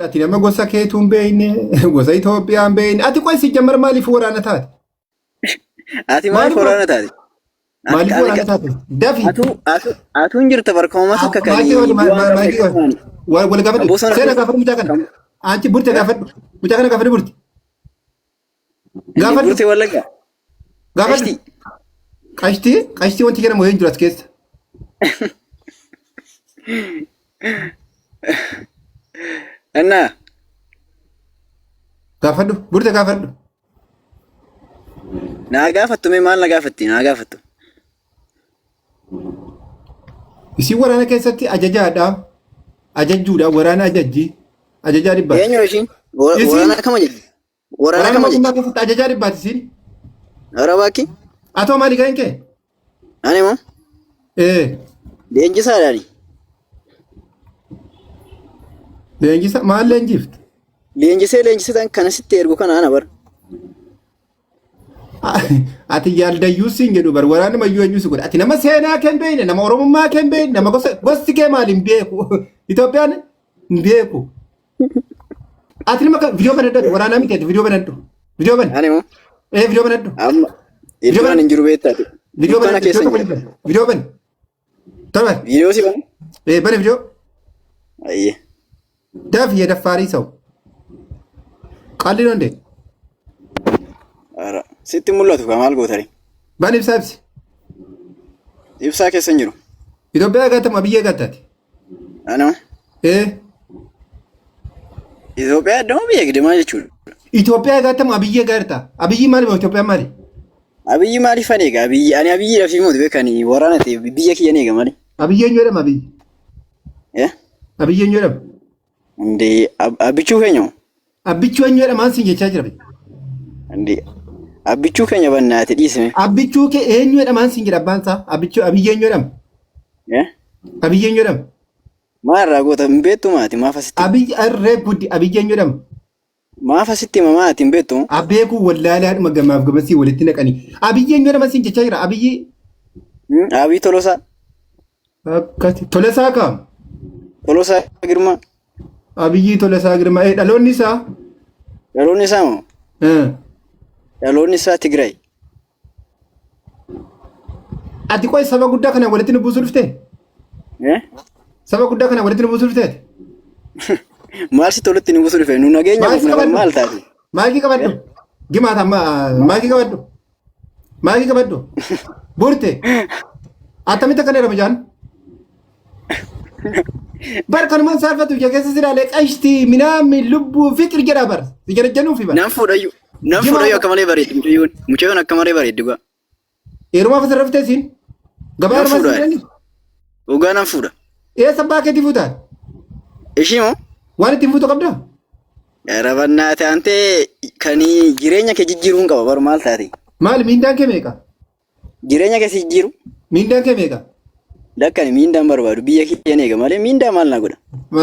Ati nama gosa keetuu hin beekne, gosa Itoophiyaa hin beekne. Ati qoy si jammar maaliif waraana taate? Ati maaliif Maaliif waraana taate? Ati maaliif ani waraana taate? Dafi. atu atu atu hin jirta barkama takka kan Maakii wal du'aan qabne maakii kafaani. wal wal Kan gaafadhu. bosona Seena keessa gaafadhu mucaa kana. kan Anchi burte gaafadhu. Mucaa kana gaafadhu burte. inni Gaafadhu. burtee wallagga. Gaafadhu. Qashtii. Qashtii qashtii wanti jedhamu hin jiru as keessa. Innaa Gaafadhu. Burte gaafadhu. naa gaafattu mee maal na gaafatti naa gaafattu. Isin waraana keessatti ajajaadha. Ajajjuudha. Waraana ajajji. Ajajaa dhibbaati. Eenyu ishiin? Isiin Waraana kam ajajji? Waraana waraana kam ajajji? mootummaa keessatti ajajaa dhibbaati isiin. Hara baakki? Atoo maali ga'een kee? Ani moo? Ee. Leenjisaadhaani. Leenjisa maal leenjifte? Leenjisee leenjisee kana sitti ergu kana ana bara. Ati yaaldayyuu siin jedhu bar waraana mayyuu eenyu si godha. Ati nama seenaa kee hin beekne, nama Oromummaa kee hin beekne, nama gosa gosti kee maal hin beeku. Itoophiyaan hin beeku. Ati nama viidiyoo banadhu waraanaa miti ati viidiyoo banadhu. Viidiyoo bani. Ani moo? Ee viidiyoo banadhu. Amma Viidiyoo iddoo ani banadhu. hin jiru beektaati. Viidiyoo Dukkaana banadhu. keessa Iddoo hin tokko jiru. hin jiru. Viidiyoo bani. Tole. Viidiyoo si bana? Ee bani viidiyoo. Ayyee. Dafi yedaffaarii sa'u. Qalli donde. Ara. Sitti mul'atu kaa maal gootari? Bani ibsaa ibsi. Ibsaa keessa hin jiru. Itoophiyaa gaatamu abiyyee gaataati. Ani moo? Ee. Itoophiyaa iddoo biyya gidimaa jechuudha. Itoophiyaa gaatamu abiyyee gaarta. Abiyyi maali moo Itoophiyaan maali? Abiyyi maaliif ani eega? Abiyyi ani abiyyiidhaaf himuuti beekani waraana ta'e biyya kiyya ni eega malee. Abiyyi eenyu jedhama abiyyi? Eh? Abiyyi eenyu jedhama? Indee abbichuu keenya moo? Abbichuu eenyu jedhama aan siin jechaa jira. Indee abbichuu keenya bannaate dhiisime. Abbichuu kee eenyu jedhama aan siin jedha abbaan isaa. Abbichuu abiyyi eenyu jedhama? Eh? Abiyyi eenyu jedhama? Maal irraa goota hin beektu maati maaf asitti Abiyyi arree guddi abiyyi eenyu jedhama? maaf asitti hima maati hin beektu? Abeeku wallaalaadhuma gamaaf gamasii walitti naqanii. Abiyyi eenyu jedhama siin jechaa jira. Abiyyi Abiy Tolosaa akkasi Tolasaa kaam. Tolosaa Girmaa Abiyyi Tolasaa Girmaa. Eh, dhaloonni isaa. dhaloonni isaa moo? Eh. Dhaloonni isaa Tigraay. Ati qoy saba guddaa kana walitti nu buusuu dhuftee? Eh? Saba guddaa kana walitti nu buusuu dhuftee ati? Maal sitti walitti nu buusuu dhufe? Nu nageenya Maal si buufna qabadhu? maal taate? Maayikii qabadhu. Gimaata amma maayikii qabadhu. Maayikii qabadhu. Burte. Attamitti akkana jedhama jaan? Bar kanumaan saalfatu ija keessa si ilaalee qashtii minaami lubbuu fiqir jedha bar. Si jarajjanuufi bar. Nan fuudhayyu. Nan fuudhayyu akka malee bareeddi mucayyoon. Mucayyoon akka malee bareeddi dhugaa. Heerumaaf asirra dhuftee siin? Gabaa Nan heerumaa fuudha. siin jedhani? Dhugaa nan fuudha. Eessa abbaa keetii fuutaa? Ishii moo? Waan ittiin fuutu qabdaa? Rabannaa taantee kan jireenya kee jijjiiruu hin qaba baru maal taate? Maali miindaan kee meeqa? Jireenya kee si jijjiiru? Miindaan kee meeqa? Lakkani miindaan barbaadu biyya kiyyan eega malee miindaa maal na godha?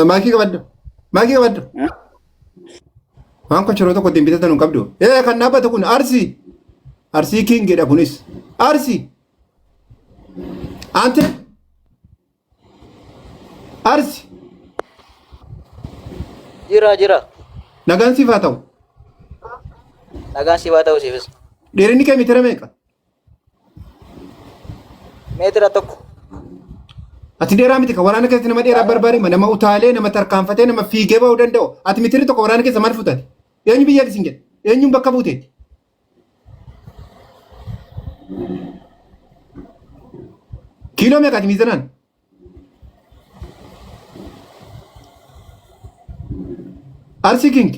Maakii qabadhu. Maakii qabadhu. Waan kochoroo tokko ittiin bitatan hin qabdu. Ee kan dhaabbatu kun Arsii. Arsii kiingidha kunis. Arsii. Ante. Arsi. Jira jira. Nagaan siif haa ta'u. Nagaan siif haa ta'u siifis. Dheerinni kee meetira meeqa? Meetira tokko. Ati dheeraa miti kan waraana keessatti nama dheeraa barbaadama nama utaalee nama tarkaanfatee nama fiigee ba'uu danda'u. Ati meetirri tokko waraana keessa maal fuutati? Eenyu biyya siin jedhe? Eenyuun bakka buuteeti? Kiiloo meeqaati miizanaan? Arsii king.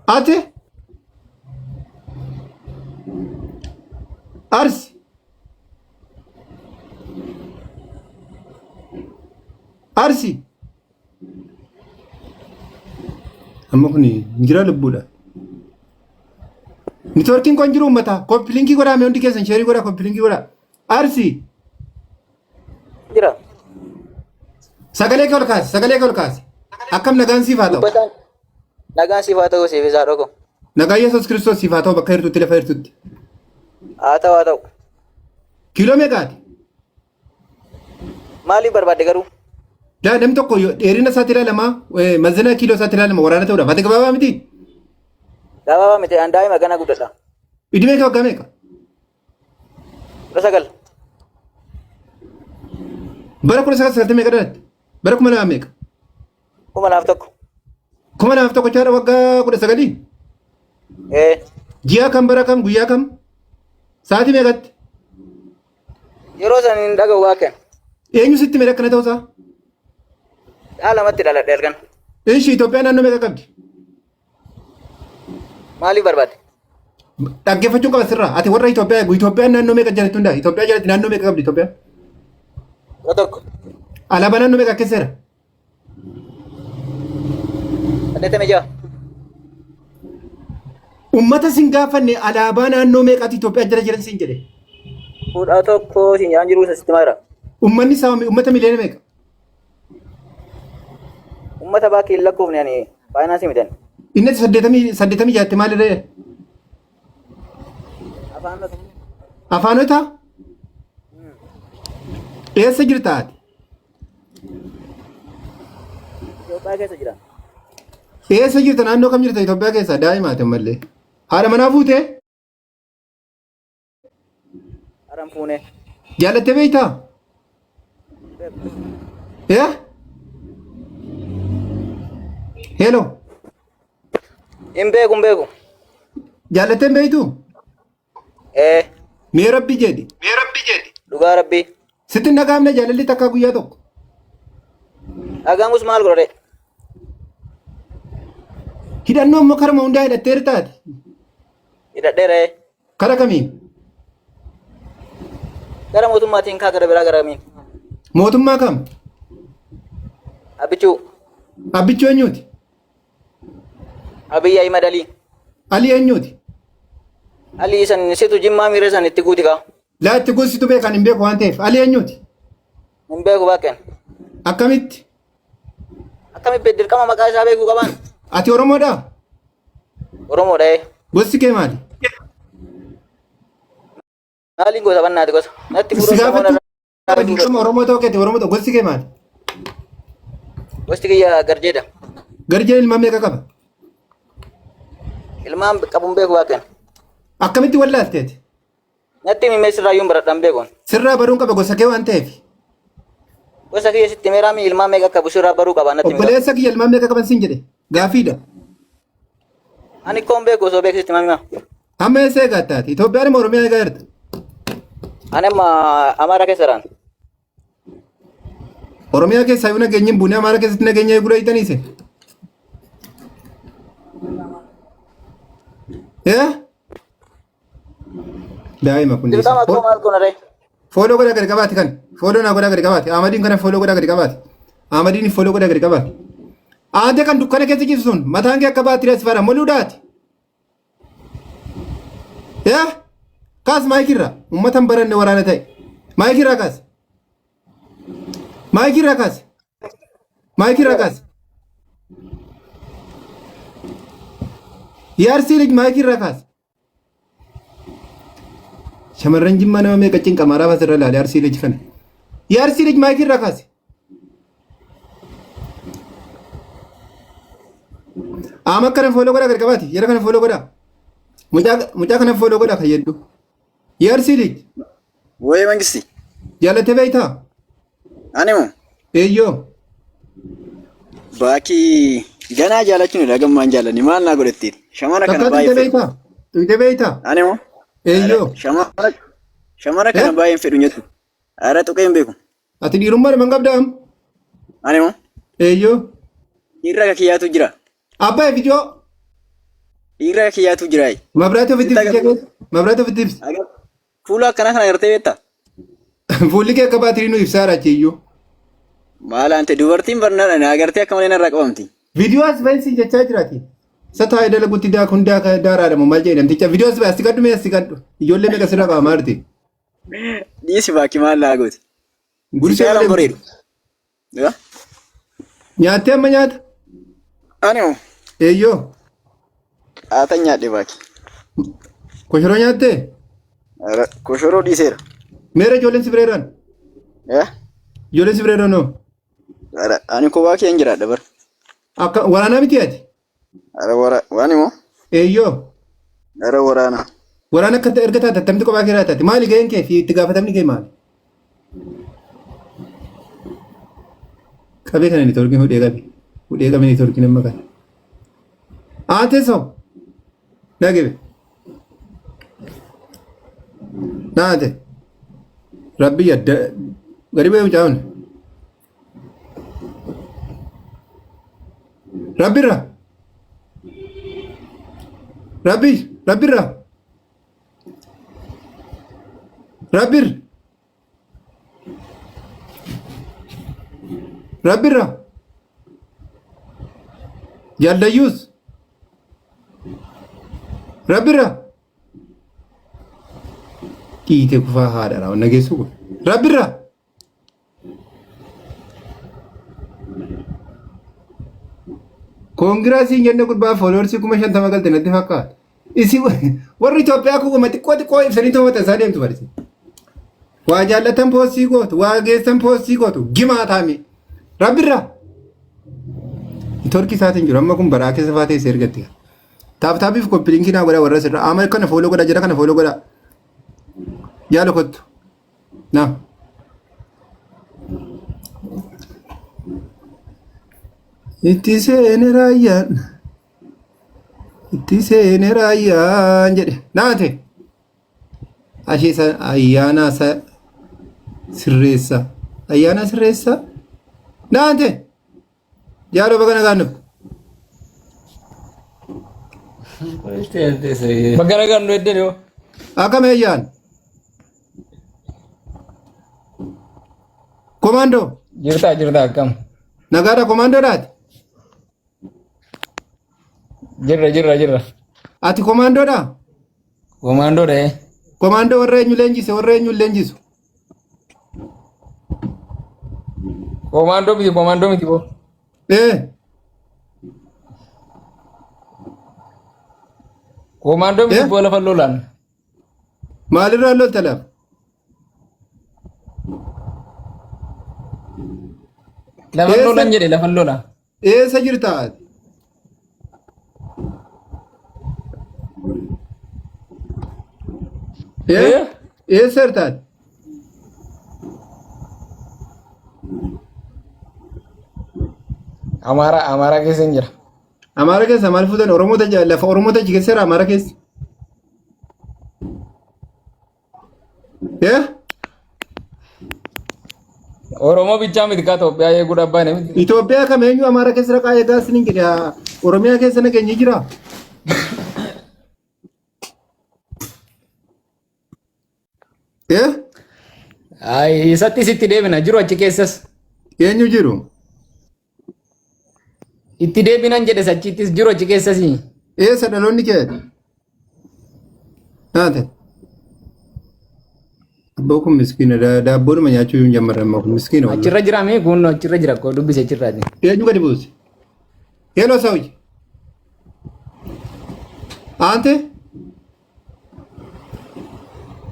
Ati? Arsi. Arsi. Amma kun hin jira lubbuudha. Niitoorkiin kun jiru uummata. Koppilinkii godhaa mee hundi keessan sheerii godhaa koppilinkii godhaa. Arsii. Jira. Sagalee kee ol kaasi sagalee kee ol kaasi. Akkam nagaan siif haa ta'u. Dubbataan nagaan siif haa ta'u siifis haa dhoko. Nagaan Yesuus Kiristoos siif haa ta'u bakka jirtutti lafa jirtutti. Haa ta'u haa ta'u. Kiiloo meeqaati? Maaliif barbaadde garuu? Daa namni tokko yoo dheerina isaatti ilaalama, mazina kiiloo isaatti ilaalama waraana ta'uudhaaf. Ati gabaabaa miti? Gabaabaa miti an daa'ima gana guddadha. Idimee kee waggaa meeqa? 19. Bara 1990 meeqa dhalatte? Bara 2000 meeqa? 2001. 2001 jechaadha waggaa 19? Ee. Ji'a kam bara kam guyyaa kam? Sa'aatii meeqatti? Yeroo san hin dhaga'u waaqen. Eenyu sitti meeqa akkana ta'uusaa? Dhaa lamatti dhaladhe halkan. Ishi Itoophiyaan naannoo meeqa qabdi? Maaliif barbaadde? Dhaggeeffachuun qaba sirraa. Ati warra Itoophiyaa eegu. Itoophiyaan naannoo meeqa jalatti hundaa? Itoophiyaa jalatti naannoo meeqa qabdi Itoophiyaan? 11. Alaabaa naannoo meeqa keessa jira? 86. Uummata sin gaafanne alaabaa naannoo meeqaatu Itoophiyaa jala jiran sin jedhe. 11 siin jedhaan jiruu isa sitti maara. Uummanni isaa uummata miliyoona meeqa? Uummata baakii hin lakkoofne ani faayinaansii miti ani. Inni 86 tti maalirree? Afaan Afaanota eessa jirta ati? Itoophiyaa keessa jira. Eessa jirta naannoo kam jirta Itoophiyaa keessa daa'ima ati ammallee. Haadha manaa fuutee? Haran fuunee. Jaalattee beektaa? Yaa? Hello. Hin beeku hin beeku. Jaalattee hin beektuu? Ee. Mee rabbi jedhi. Dhugaa rabbii. Sitti hin dhaga'amne jaalalli takkaa guyyaa tokko. Dhaga'amus maal godhare? Hidhannoo immoo karuma hundaa hidhatteertaati. Hidhadheera ee. Kara kamiin? Gara mootummaatiin kaa gara biraa gara kamiin? Mootummaa kam? Abbichuu. Abbichuu eenyuuti? Abiyyi Ahimad Alii. Alii eenyuuti? Alii san situ jimmaa miira san itti guuti kaa. Laa itti guusitu beekan hin beeku waan ta'eef. Alii eenyuuti? Hin beeku bakkeen. Akkamitti? Akkamitti dirqama maqaa isaa beekuu qabaan? Ati Oromoodhaa? Oromoodha ee. Gosti kee maali? Maaliin gosa bannaati gosa? Natti Si fuudhuun gaafachuu samoona qaba dirqama Oromoo ta'uu keeti Oromoo ta'u gosti kee maali? Gosti kiyya garjeedha. Garjeen ilmaan meeqa qaba? Ilmaan qabuun beeku waaqeen. Akkamitti wallaalteeti? Natti himi mee sirraayyuun baradhaan beekuun. Sirraa baruun qaba gosa kee waan ta'eef. Gosa kiyya sitti meeraa mi ilmaan meeqa qabu sirraa baruu qaba natti himi. Obboleessa kiyya ilmaan meeqa qaban siin jedhe gaafiidha. Ani koon beeku osoo beeku sitti hima. Amma eessa eegattaati? Itoophiyaan immoo Oromiyaa eegaa jirta. Ani amma Amaara keessa jiraan. Oromiyaa keessaa yoo nageenyi hin buune Amaara keessatti nageenya eeguu dheeytaniise. Eh? Daa'ima kun Dirqama dhiisa. koo maal goona ree? Fooloo godhaa gadi qabaati kan. Fooloo naa godhaa gadi qabaati. Ahmadiin kana fooloo godhaa gadi qabaati. Ahmadiin fooloo godhaa gadi qabaati. Aantee kan dukkana keessa ciisu sun mataan kee akka baatirii as faana moluudhaati. Yaa kaas maayikirra uummata hin baranne waraana ta'e. Maayikirra kaas. Maayikirra kaas. Maayikirra kaas. Yaarsii lij maayikirra kaas. Shamarran jimmaa nama meeqa cinqama araaba asirra ilaali arsii lij kana. Yaa arsii lij maayikii irraa kaasi. Ama akkana fooloo godhaa gad qabaati. Yeroo kana fooloo godhaa. Mucaa kana fooloo godhaa kan jedhu. Yaa arsii lij Wayii mangisti. jaalattee beektaa? Ani moo Eeyyoo. baakii ganaa jaalachuun dha gammaan jaalanni maal naa godhettiin. Shamara kana Takkaa baay'ee tuqxee fedhu. beektaa? Tuqxee beektaa? Ani moo Eeyyoo. shamara shamara kana Eh? baay'een fedhu nyatu. Ara tuqee hin beeku. Ati dhiirummaa dhuma hin qabdaa amma? Ani moo Eeyyoo. dhiirra akka kiyyaatu jira. Abbaa viidiyoo Dhiirra akka kiyyaatu jira. mabraatii ofitti Sitti ibsi agarsiisa. mabraatii ofitti ibsi. Fuula akkanaa kana agartee beektaa? Fuulli kee akka baatirii nu ibsaa jira iyyuu. Maal ante dubartiin barnaadha na agartee akka malee narraa qabamti. Viidiyoo as bahin siin jechaa jiraati. Isa taa'ee dalagutti daakun daaka daaraadha moo maal jedhe namticha. Viidiyoo as bahin as siqadhu mee as siqadhu. Ijoollee meeqa sirra qaba maarti. Dhiisi baakki maal laa gooti. Si Gursee caalaan malee bareedu. Yaa? nyaattee amma nyaata. Ani moo Eeyyoo. qaatan nyaadhe baakki. Koshoroo nyaattee? Ara, Koshoroo dhiiseera. Meera ijoolleen si bireeraan? Yaa? Ijoolleen si bireeraan hoo? Ara ani kophaa kee hin jiraadha bar. Akka waraanaa miti ati? Ara wara waan immoo Eeyyoo. ara waraana. Waraana akka erga taate attamitti kophaa kee jiraata? Maali gaheen kee fi itti gaafatamni kee maali? Qabee kana neetwoorkiin hudhee qabe. Hudhee qabe neetwoorkiin amma kana. Aantee soo. Nagibe. Naante. Rabbi yadda gadi bu'ee mucaan. Rabbirra. Rabbi rabbirra. Rabbir. Rabbirra. Jaaldayyuus. Rabbirra. Dhiite kufaa haadha raawwan nageessu kun. Rabbirra. Koongiraasii hin jenne gurbaa fooloorsii 50,000 galte natti fakkaata. Isi warri Itoophiyaa kun uma xiqqoo xiqqoo ibsanii too maxxansaa deemtu barsi. Waa jaallatan poostii gootu, waa geessan poostii gootu, gimaa taami. Rabbirra. Torki isaatiin jiru amma kun baraa keessa faa teessee ergatti. Taap taapiif koppiliinkii naa godhaa warra sirra. Amma kana fooloo godhaa jira kana fooloo godhaa. Yaala kottu. Na. Itti seene raayyaan. Itti seene raayyaan jedhe. Naate. Ashee san ayyaanaa sa sirreessa. Ayyaanaa sirreessa. Naate. Jaaloo baga nagaan dhufte. Baga nagaan nu eddeen yoo. Akkam eeyyaan? Komaandoo. Jirtaa jirtaa akkam. Nagaadha komaandoodhaati. Jirra jirra jirra. Ati komaandoodha? Komaandoodha ee. Komaandoo warra eenyu leenjise warra eenyu leenjisu? Komaandoo miti komaandoo miti boo. Ee Komaandoo miti Eh? boo lafa lolaan. Maalirraa lolta lafa? Lafa Eessa? lolaan jedhe lafa lola. Eessa jirta ati? Ee? Eh? Eessa jirta ati? Amaaraa Amaaraa keessa hin jira. Amaara keessa maal fuutan? Oromoota lafa Oromoota achi keessa jira Amaara keessa. Eh? Oromoo bichaa miti kaa Itoophiyaa eeguu dhabbaa miti. Itoophiyaa kam eenyu Amaara keessa dhaqaa eegaa isiniin jedhe Oromiyaa keessa nageenyi jira. Eh? Ay, isatti sitti deebina jiru achi keessas. Eenyu jiru? Itti deebinan jedhes achittis jiru achi keessas. Eessa dhaloonni kee? Taate. Abboo kun miskiina daabboodhuma nyaachuu hin jammarre amma kun miskiina wallahi. Achirra jira mee kun achirra jira koo dubbise achirraati. Eenyu gadi buuse? Hello Saawuji. Aante?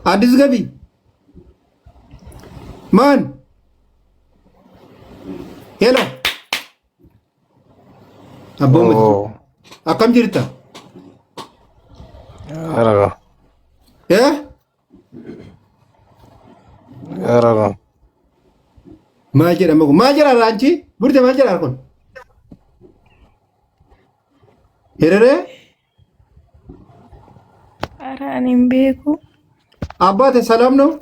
Addis Gabii? Maan? Hello. Abboo miti. Oh, Akkam jirta? Araga, Eh? araga. Maal jedhama kun? Maal jedha raanchi? Burte maal jedha kun? Hereree? Ara ani hin beeku. Abbaate salaam ነው?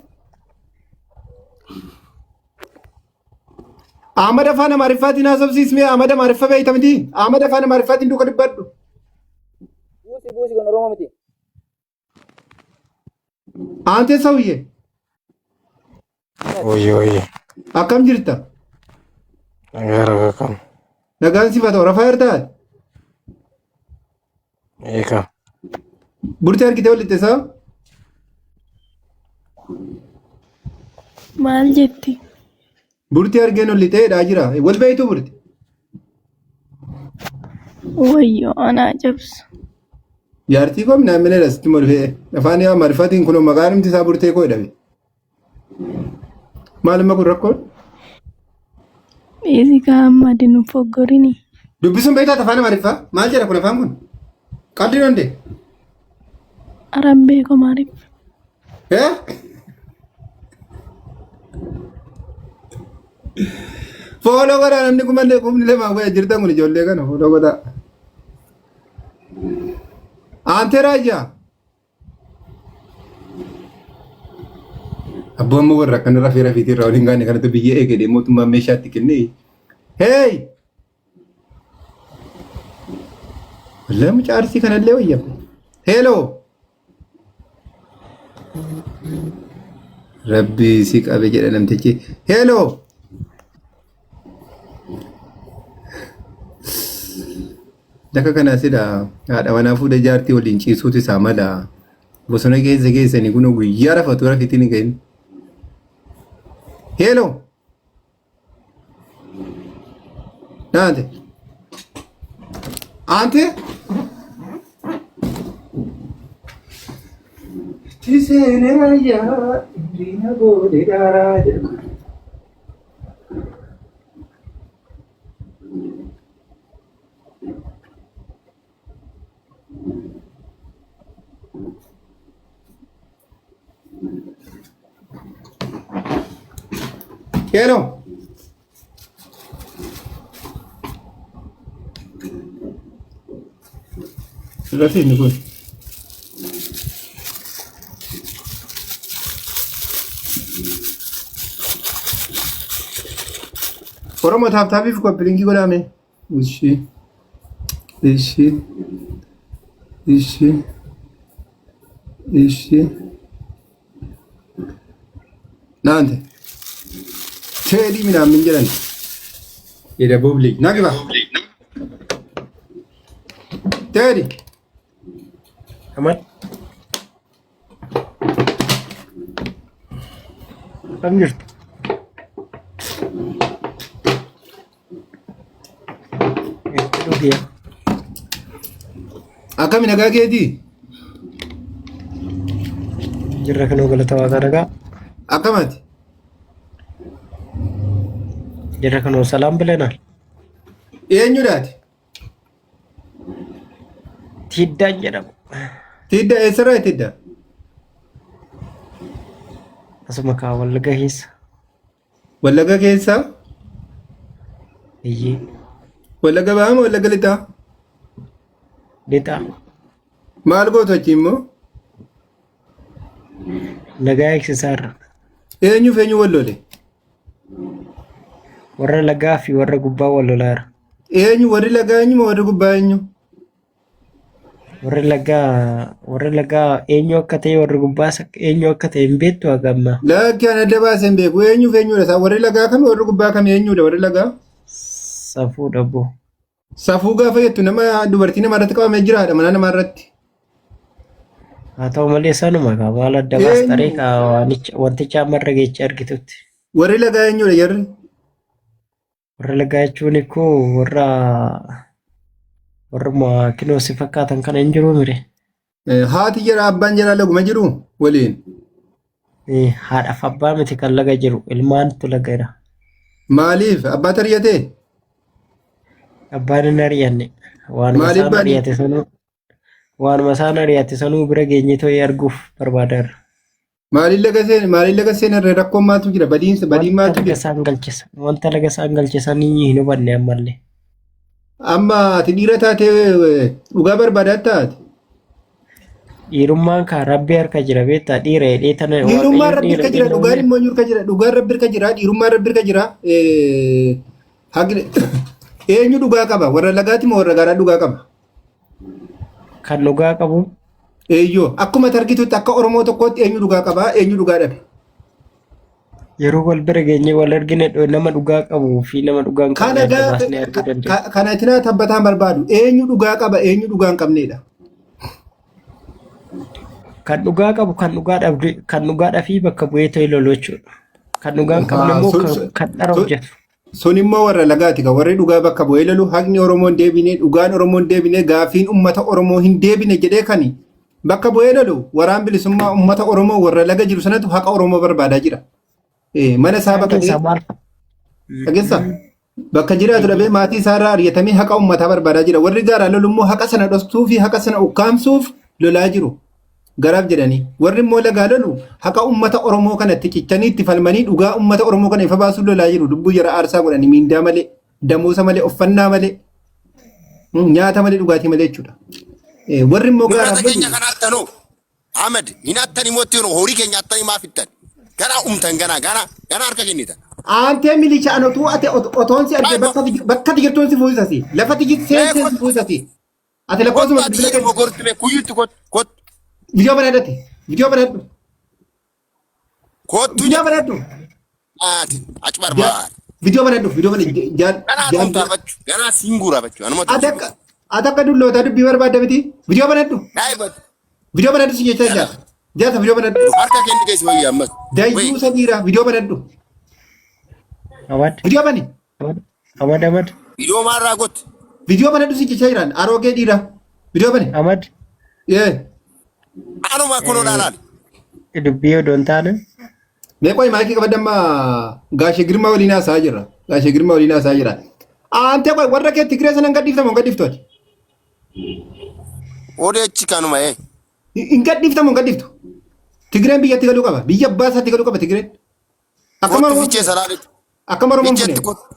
Ahmad afaan Amaariffaatiin haasofsiismee Ahmad Amaariffa beekta miti? Ahmad afaan Amaariffaatiin duuka dubbadhu. Buusi buusi kun Oromoo miti. Aantee sawiyye Oye, oye. akkam jirta? Nagaa kam. Nagaan siif haa ta'u rafaa jirtaa? Eeka. Burtee argitee walitti isaa? Maal jetti? Burtee argeen ol lixeedhaa jira. Wal beektuu burte? Wayyoo anaa cabsu. Jaartii koo minaan mineedha sitti morfee. Afaan yaa Amaariffaatiin kunoo maqaan himti isaa burtee koo jedhame. Maal amma kun rakkoon? Dhiisi kaa amma adi nu foggorini. Dubbisuun beektaa afaan Amaariffaa? Maal jedha kun afaan kun? Qaldi dandee? Ara hin beeku Amaariffa. Eh? Fooloo godhaa namni kumallee kumni lamaa wayya jirtan kun ijoollee kana fooloo godhaa. Aantee raayyaa. Abboo amma warra akkana rafee rafiitii irraa waliin gaane kanatti biyya eegedee mootummaan meeshaatti kennee. Hey! Wallahi mucaa arsii kanallee wayya. Hello! Rabbi si qabe jedha namtichi. Hello! Daka kana sila haadha manaa fuudhee jaartii waliin ciisuutu isaa mala. Bosona keessa geessanii kun guyyaa rafatu rafiitiin hin gahin. Hello! Naante. Aante? Tiseenee ayyaa diina gootee daaraa jedhu. Hello. Rafi inni kun. Oromoo taaptaapiif koppilinkii godhaame. Ishi. Ishi. Ishi. Ishi. Naante. Teedii minaamin jedhan. የደቡብ ልጅ ና ግባ። ቴዲ Amal. Akkam jirtu? Itti dhugiya. Akkami nagaa keetii? Jirra kanoo galata waaqaa nagaa. Akkamati? Jirra kanoo salaam bilenaal. Eenyudhaati? Tiiddaan jedhamu. Tidda eessarraa tidda? Asuma kaa Wallagga keessa. Wallagga keessa? Iyyee. Wallagga bahaa moo Wallagga lixaa? Lixaa. Maal gootu achi immoo? Nagaa eegsisaa irra. Eenyuuf eenyu wal lole? Warra lagaa fi warra gubbaa wal lolaa jira. Eenyu warri lagaa eenyu moo warri gubbaa eenyu? Warri lagaa warri lagaa eenyu akka ta'e warri gubbaas eenyu akka ta'e hin beektu haga ammaa. Lakki ani adda baasee hin beeku. Eenyuuf eenyudha isaan warri lagaa kami warri gubbaa kami eenyudha warri lagaa? Safuu dhaboo. Safuu gaafa jettu nama dubartii nama irratti qabamee jiraadha mana namaa irratti. Haa ta'u malee sanuma kaa maal adda baastaree Eenyu kaa waanicha wanticha amma irra geecha argitutti. warri lagaa eenyudha jarri? Warra lagaa jechuun ikkoo warra warruma kinoo si fakkaatan kana hin jiru mire. Haati jira abbaan jira laguma jiru waliin. Haadhaaf abbaa miti kan laga jiru ilmaantu laga jira. Maaliif abbaa tariyatee? Abbaan hin ari'anne waanuma Maaliif isaan baani? ari'ate sanuu waanuma isaan ari'ate sanuu bira geenye to'ee arguuf barbaadaarra. Maaliin laga seen maaliin laga seenarra rakkoon maaltu jira badiinsa badiin Wanta maaltu laga jira? isaan galchisa wanta laga isaan galchisanii hin hubanne ammallee. Amma ati dhiira taatee dhugaa barbaadaa taate. Dhiirummaan kaa rabbi harka jira beektaa dhiira jedhee tana Dhiirummaan waaqayyoon rabbi dhiira harka jira jedhee dhugaan namni immoo eenyu harka jira dhugaan rabbi harka jira dhiirummaan rabbi harka jira. Haqni eenyu dhugaa qaba warra lagaati moo warra gaaraa dhugaa qaba? kan dhugaa qabu Eeyyoo akkuma ati argitutti akka Oromoo tokkootti eenyu dhugaa qaba eenyu dhugaa dhabe? yeroo wal bira geenye wal argine nama dhugaa qabuu fi nama dhugaa hin Kana qabne adda gaafa baasnee arguu dandeenya. kana itinaa tabbataan barbaadu eenyu dhugaa qaba eenyu dhugaa hin qabneedha. Kan dhugaa qabu kan dhugaa dhabde kan dhugaa dhafii bakka bu'ee ta'e lolu jechuudha. Kan dhugaa hin qabne Haa, immoo sun kan sun kan dhara sun hojjetu. sun immoo warra lagaati kan warri dhugaa bakka bu'ee lolu haqni Oromoo hin deebine dhugaan Oromoo hin deebine gaafiin ummata Oromoo hin deebine jedhee kani bakka bu'ee lolu waraan bilisummaa ummata Oromoo warra laga jiru sanatu haqa Oromoo barbaadaa jira. Mana isaa Isaan bakka keessaa maal dhageessaa? Bakka jiraatu dhabee maatii isaarraa ari'atamee haqa uummataa barbaadaa jira. Warri gaaraa lolu immoo haqa sana dhoksuu fi haqa sana ukkaamsuuf lolaa jiru. Garaaf jedhanii. Warri immoo lagaa lolu haqa uummata Oromoo kanatti cichanii itti falmanii dhugaa uummata Oromoo kana ifa baasuuf lolaa jiru. Lubbuu jara aarsaa godhanii miindaa malee, damoosa malee, uffannaa malee, nyaata malee, dhugaatii malee jechuudha. Warri immoo gaaraaf Nurata keenya lolu kana attanoo. Ahmed hin attani mootti yeroo horii keenya attani maaf ittan. Ganaa umtan ganaa ganaa ganaa harka kennitan. Aantee milisha an otuu ati otoon si arge bakka bakka ati jirtuun si fuusasi. Lafa ati jirtu Mee seenteen si kottu fuusasi. Ati kottu lakkoofsuma ati bilbila jedhu kee mogorti mee kuyyutti kottu kottu viidiyoo banadhati. Viidiyoo banadhu. kottu Viidiyoo jedhu. banadhu. Ati achi barbaad. Viidiyoo banadhu. Viidiyoo banadhu. Jaal Ganaa jaal dhumtaa bachu ganaa singuura bachu anuma ati tuusi akka ati akka dullootaa dubbii barbaadda miti. Viidiyoo banadhu. Daa'ibatu Viidiyoo banadhu si jechaa jaal. Jaarsa viidiyoo banadhu. harka kenni keessa wayii ammas. Dayyuu Wayii sadiira viidiyoo banadhu. Amad, Viidiyoo bani. Amad, Amad, Amad, viidiyoo maalirraa gotte? Viidiyoo banadhu si jechaa jiraan. Aroogee dhiira. Viidiyoo bani. Amad, Ee. Anuma kunoo dhaalaali. dubbii odoo hin taane Mee qoy maayikii qabadda amma gaashee girmaa waliin haasa'aa jirra. Gaashee girmaa waliin haasa'aa jirra. Aantee qoy warra kee Tigree sana hin gadhiiftamu hin gadhiiftu ati. Odeechi kanuma ee. Hin gadhiiftamu hin gadhiiftu. Tigreen biyyatti galuu qaba. Biyya abbaa isaatti galuu qaba Tigreen. Akkam Kottu Oromoon fichee salaaletti. akkam Oromoon Ficheetti fune. kottu.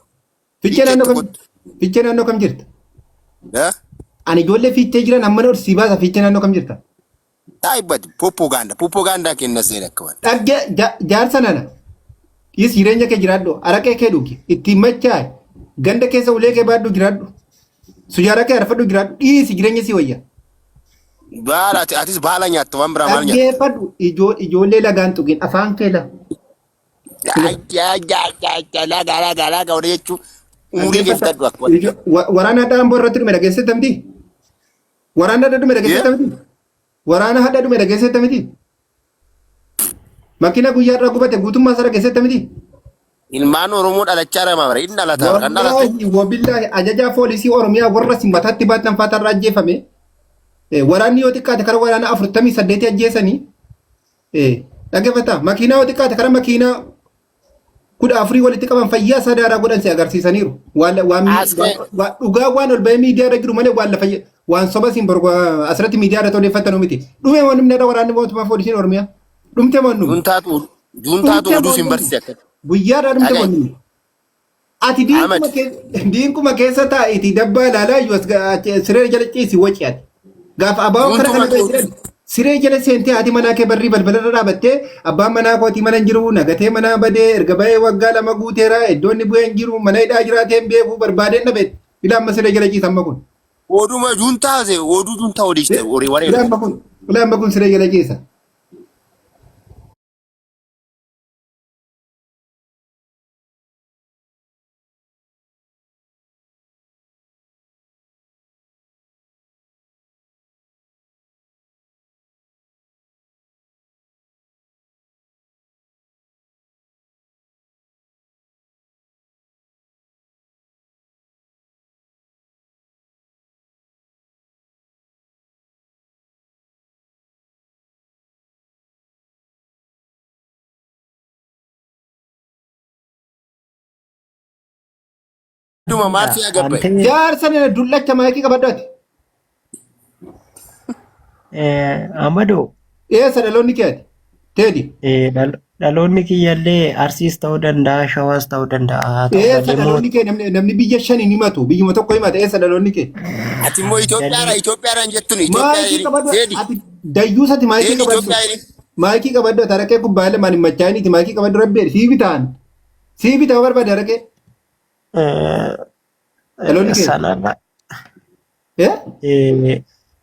Fichee naannoo Ficheetti kam kottu. Fichee naannoo kam jirta? Eh? Ani ijoollee fiichee jiran amma ol sii baasa fiichee naannoo kam jirta? Daa'ibati propaganda propaganda kenna seera akka waan. Dhagge jaarsa nana. Is jireenya kee jiraadhu araqee kee dhugi ittiin machaa'e ganda keessa ulee kee baadhu jiraadhu sujaara kee arfadhu jiraadhu dhiisi jireenya si wayya. Baala ati atis baala nyaatta waan biraa maal nyaatta? Dhaggeeffadhu ijoollee lagaan tuqin afaan kee la. Laga laga laga odee jechuun umurii kee fudhadhu akka waan. Waraana hadhaa amboo irratti dhume dhageessetta miti? Waraana hadhaa dhume dhageessetta miti? Waraana hadhaa dhume dhageessetta miti? Makiina guyyaa irraa gubate guutummaa isaa dhageessetta miti? Ilmaan Oromoo dhalachaa jira bara inni dhalataa kan dhalate. Wallaahi wabillaahi ajajaa poolisii Oromiyaa warra si mataatti baatan faatarraa ajjeefame. Waraanni yoo xiqqaate kara waraana 48 ajjeesanii. Dhaggeeffataa makiinaa yoo xiqqaate kara makiinaa 14 walitti qaban fayyaa isaa daaraa godhan si agarsiisaniiru. Waan waan As ka'e. dhugaa waan ol bahee miidiyaa irra jiru malee waan lafa waan soba siin borgo asirratti miidiyaa irratti odeeffatanu miti. Dhume waan dhumne irra waraanni mootummaa poolisiin Oromiyaa. Dhumte waan dhume. Juntaatu juntaatu Dhumte oduu waan siin dhume. barsiise akka. Guyyaadhaa dhumte Dhaga'i. waan dhume. Ati Ahmed. diinquma keessa taa'itii dabbaa ilaalaa iyyuu as siree jala ciisi waci ati. Gaafa abaaboo kana kana Juntuma ta'e jedhan siree jala seentee haati manaa kee barrii balbala irra dhaabattee abbaan manaa kootii mana hin jiru nagatee manaa badee erga bahee waggaa 2 guuteera iddoo inni bu'ee hin jiru mana hidhaa jiraatee hin beeku barbaadeen dhabe ila amma siree jala ciisa amma kun. Oduma juntaa oduu juntaa odeessite horii waree. Ila amma kun ila amma kun siree jala ciisa. Dhuma maal si agabbaye? Antee Jaarsa nana dullacha maayikii qabadhu ati. Amadoo Eessa dhaloonni kee ati? Teedi. dhaloonni kiyyallee Arsiis ta'uu danda'a, Shawaas ta'uu danda'a. Haa ta'u Eessa malee immoo dhaloonni kee namni biyya shaniin himatu biyyuma tokko himata eessa dhaloonni kee? Ati immoo Itoophiyaadha Itoophiyaadhaan jettuun Itoophiyaa Maayikii qabadhu Zeedi ati dayyuusati maayikii Zeedi qabadhu. Itoophiyaa jedhi. Maayikii qabadhu ati araqee kubbaa lamaan hin machaa'iniiti maayikii qabadhu rabbi sii bitaan. Sii bitaa barbaade araqee. Dhaloonni kee. sanarra Eh?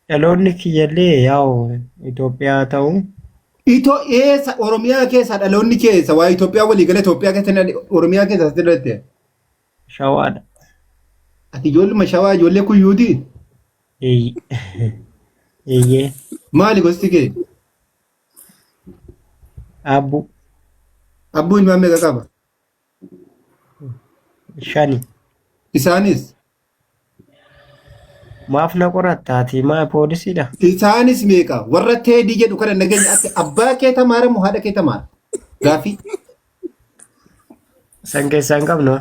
dhaloonni kiyyallee yaa'u Itoophiyaa ta'u Itoo eessa Oromiyaa keessa dhaloonni keessa waa Itoophiyaa walii gala Itoophiyaa keessa Oromiyaa keessa asitti dhalatte. Shawaadha. Ati ijoolluma shawaa ijoollee kuyyuuti. Eeyyee. Maali gosti kee? Abbuu Abbuu ilmaan meeqa qaba? shani. Isaanis Maaf na qoratta ati maa poolisiidha? Isaanis meeqa? Warra teedii jedhu kana nageenya akka abbaa kee tamaara moo haadha kee tamaara? Gaaffii. San keessaa hin qabnu.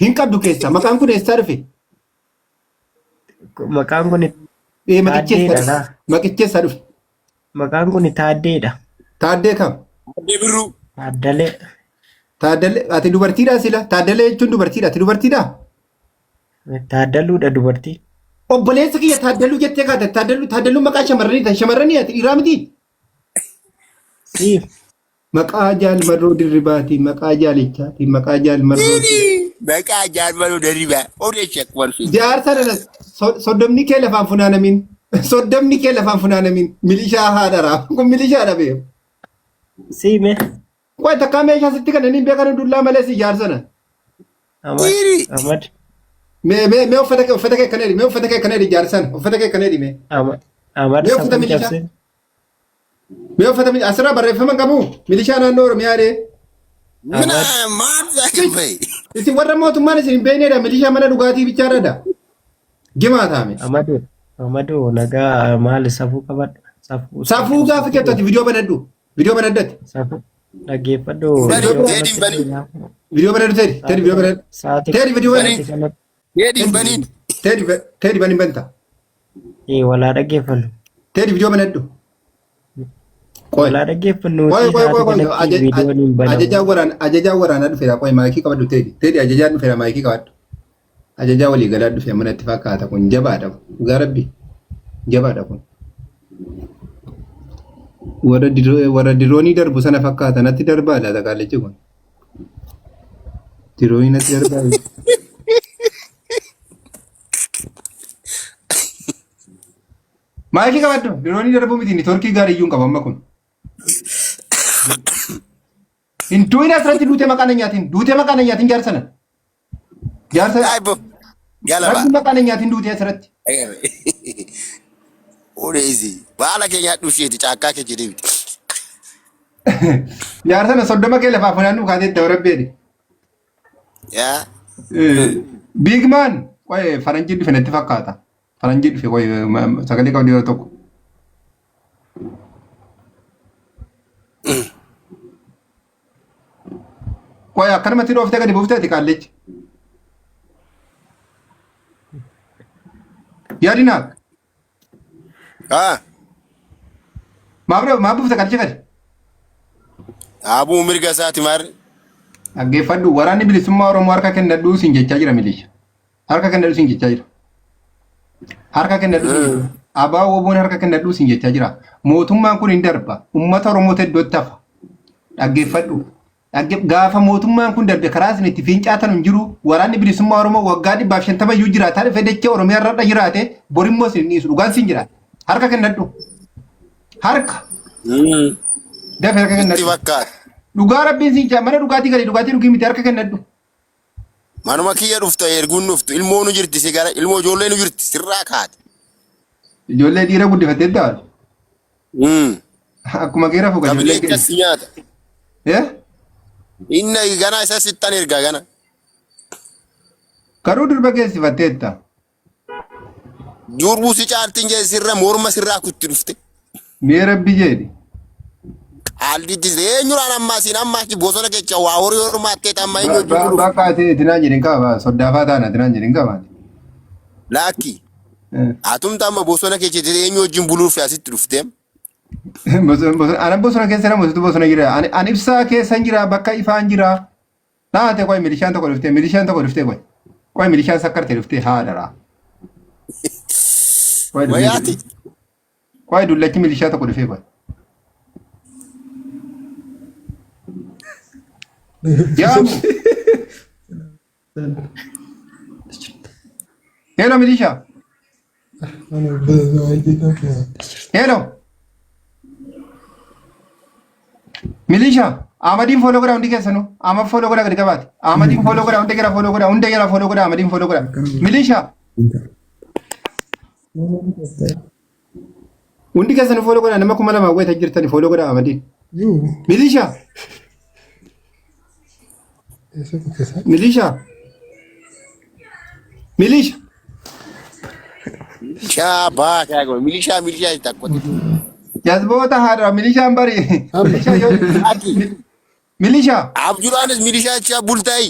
Hin qabdu keessaa maqaan kun eessaa dhufe? Maqaan kun Ee maqichi eessaa Taaddeedha dhufe? laa. Maqichi eessaa dhufe? Maqaan kun Taaddeedha. Taaddee kam? Taaddee Birruu. Taaddalee. Taaddalee ati dubartiidhaa sila? Taaddalee jechuun dubartiidha. Ati dubartiidhaa? Taaddaluudha dubartii. Obboleessa kiyya Taaddaluu jettee kaate Taaddaluu Taaddaluun maqaa shamarranii tan shamarranii ati dhiiraa miti? Siif. Maqaa Jaal Marroo Dirribaati maqaa Jaalichaati maqaa Jaal Marroo. Maqaa Jaal Marroo Dirribaa. Odeessi akkuma dhufe. Jaarsa nana soddomni kee lafaan funaanamin soddomni kee lafaan funaanamin milishaa haadharaa kun milishaadha beeku. Siime. Qoy takkaa meeshaa sitti kan inni beekan dullaa malee si jaarsa na. Ahmad. Ahmad. Mee mee mee uffata kee kana hidhi mee uffata kee kana hidhi jaarsan uffata kee kana hidhi mee. Ahmad. Ahmad Mee uffata safuu milishaa cabsee. mee uffata milishaa asirraa barreeffama hin qabu milishaa naannoo Oromiyaa dhee. Mina maal zaakifai? Isin warra mootummaan isin hin beeknedha milishaa mana dhugaatii bichaadha. Gimaa taame. Ahmadu. Ahmadu nagaa maali safuu qabadhu. Safuu Safuu gaafa jettu ati viidiyoo banadhu. Viidiyoo banadhu ati. Safuu dhaggeeffadhu. Bani, Viidiyoo Teediin kanatti bani. Viidiyoo banadhu Teedi. Teedi viidiyoo banadhu. Sa'aatii Teedi viidiyoo banadhu. sa'aatii kanatti Teediin baniin. Teedi Teedi bani banta. Walaa dhaggeeffannu. Teedi viidiyoo banadhu. Qoy. Walaa dhaggeeffannu. Qoy qoy qoy qoy. Sa'aatii kanatti viidiyoon hin banamu. Ajajaan waraanaa dhufeera. Qoy maayikii qabadhu Teedi. Teedi ajajaan dhufeera maayikii qabadhu. Ajajaa walii galaa dhufe manatti fakkaata kun jabaadha. Dhugaa rabbi jabaadha kun. Warra diroonii darbu sana fakkaata natti darbaa laata qaallichi kun. Diroonii natti darbaa. Maayikii qabadhu diroonii darbuu miti niitoorkii gaarii iyyuu hin qabu amma kun. Hin du'in asirratti duutee maqaa na nyaatin duutee maqaa na nyaatin jaarsa sana. Jaarsa Aibo. Galaba. rabbi maqaa na nyaatin duutee asirratti. Odeessi. Baala kee nyaadhu isheeti caakkaa kee jedhee miti. Jaarsa sana 30 kee lafaa funaannu kaatee itti rabbeedhi. Yaa. Big man qoy faranjii dhufe natti fakkaata. Faranjii dhufe qoy sagalee qabdi yeroo tokko. Qoy akkanumatti dhooftee gadi buufteeti qaallichi. Yaadinaa Ah. maaf maaf buufte qaallicha gadi? Abuu mirga isaati maarri. Dhaggeeffadhu waraanni bilisummaa Oromoo harka kennadhuu siin jechaa jira milisha. Harka kennadhuu siin jechaa jira. Harka kennadhuu siin jechaa jira. Abaa woboon harka kennadhuu siin jechaa jira. Mootummaan kun hin darba. Uummata Oromootu iddootti hafa. Dhaggeeffadhu. Gaafa mootummaan kun darbe karaa isin itti fincaatan hin jiru. Waraanni bilisummaa Oromoo waggaa 150 iyyuu jiraataa dhufe dachee Oromiyaa irra jiraate borimmoo isin hin dhiisu. Dhugaan siin jira. Harka kennadhu. Harka. Dafe harka Itti kennadhu. fakkaata. Dhugaa rabbiin siin jaa mana dhugaatii gali dhugaatii dhugii miti harka kennadhu. Manuma kiyya dhufta erguun dhuftu ilmoo nu jirti si gara ilmoo ijoollee nu jirti sirraa kaate. Ijoollee dhiira guddifattee ta'a. Akkuma kee rafu kan Kabilee ijoollee akkas si nyaata. kee. Inna gana isa sittan erga gana. Garuu durba geessifatteetta. Durbuu si caaltiin jee sirra morma sirraa kutti dhufte. Mee rabbi jedhi. Qaalditti eenyuraan ammaa siin ammaa achi bosona keessa waa horii hormaattee amma eenyu wajjin buluuf. Bakka ati tinaan jedhin qaba soddaafaa taana tinaan jedhin qaba. Laakki atumta amma bosona keessa jirte eenyu wajjin buluuf asitti dhufte. Ana bosona keessa nama situ bosona jira. Ani ibsaa keessa jira bakka ifaan jira. Naate qoy milishaan tokko dhuftee milishaan tokko dhuftee qoy. Qoy milishaan sakkarte dhuftee haadha. Qoy Wayaati. Qoy dullachi milishaa tokko dhufee qoy. Yaamu. Hello milishaa. Hello. Milishaa. Ahmadiin follow godhaa hundi keessanuu. Ahmad follow godhaa gadi qabaate. Ahmadiin follow godhaa hunda jala follow godhaa hunda jala follow godhaa Ahmadiin follow godhaa. Milishaa. Hundi keessanuu follow godhaa nama 2000 wayita jirtani follow godhaa Ahmadiin. Milishaa. Milishaa. Milisha. Milishaa baataa godhe milishaa milishaa itti akkote. Jazboota haadha milishaan bari. Milishaa yoo Ati milishaa. abjuudhaanis milishaa jechaa bultaayi.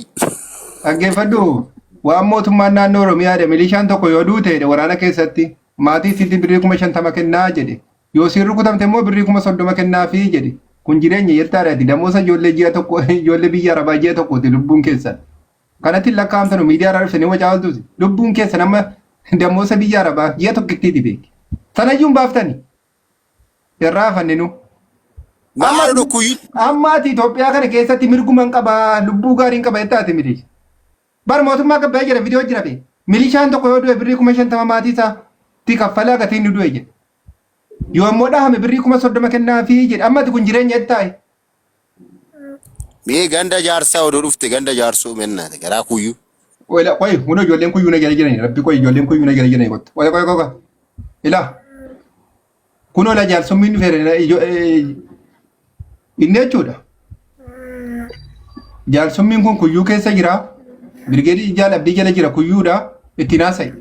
Dhaggeeffadhu waan mootummaan naannoo Oromiyaa jedhe milishaan tokko yoo duute jedhe waraana keessatti maatii isiitti birrii 50,000 kennaa jedhe. Yoo isiin rukutamte immoo birrii 30,000 kennaafii jedhe. Kun jireenya jettaadha ati damoosa ijoollee ji'a tokko ijoollee biyya Arabaa ji'a tokkooti lubbuun keessan. Kanatti hin lakkaa'amtanu miidiyaa irraa dhuftanii wacaa ooltuuti. Lubbuun keessan amma damoosa biyya Arabaa ji'a tokkittiiti beeki. Sanayyuu hin baaftani. Irraa hafanne nu. Amma Maal dhukkuyyuu amma ati Itoophiyaa kana keessatti mirguman qaba lubbuu gaariin qaba jettaa ati miti. Bar mootummaa gabba'ee jira viidiyoo jira bee. Milishaan tokko yoo du'e birrii 50,000 maatii isaa ti kaffalaa gatiin ni du'e jedhe. Yoo immoo dhahame birrii 30,000 kennaafii jedhe. Amma ati kun jireenya jettaa. Mee ganda jaarsaa odoo dhufte ganda jaarsoo mennaate garaa kuyyuu. Qoy qoy kun ijoolleen kuyyuu na jala jirani rabbi qoy ijoolleen kuyyuu na jala jirani kottu. Qoy qoy qoy qoy. Ilaa kunoo la jaarsummiin dhufeera inni jechuudha. Jaarsummiin kun kuyyuu keessa jira. Birgeedii jaal abdii jala jira kuyyuudha. Ittiin haasa'i.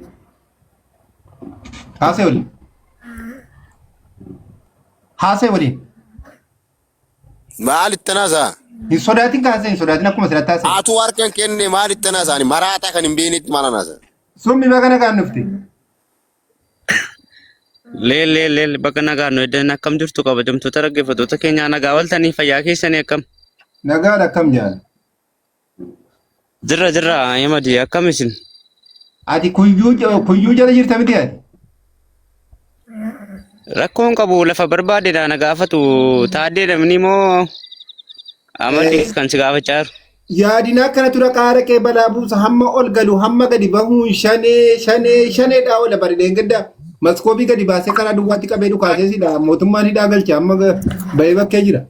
Haasa'i waliin. Haasa'i waliin. Maal itti naasaa? Hin sodaatin kaasee hin sodaatin akkuma sirratti haasa'i. Atuu harkan kenne maal itti naasaa? Ani maraataa kan hin beeknetti maal naasaa? Summi baga nagaan dhufte. Leel leel leel bakka nagaan nu eddan akkam jirtu kabajamtoota dhaggeeffattoota keenyaa nagaa waltanii fayyaa keessanii akkam. Nagaadha akkam jaal. Jirra jirra Ahmadi akkam isin. Ati kuyyuu kuyyuu jala jirta miti ati. Rakkoon qabu lafa barbaade na gaafatu taaddee namni moo Ahmadi kan si gaafachaa jiru. Yaadina akkana tura qaara kee balaa buusa hamma ol galu hamma gadi bahuun shanee shanee shaneedhaa oola bari dheengadda maskoobii gadi baasee karaa duwwaatti qabee dhukaasee sidha mootummaan hidhaa galcha amma bahee bakkee jira.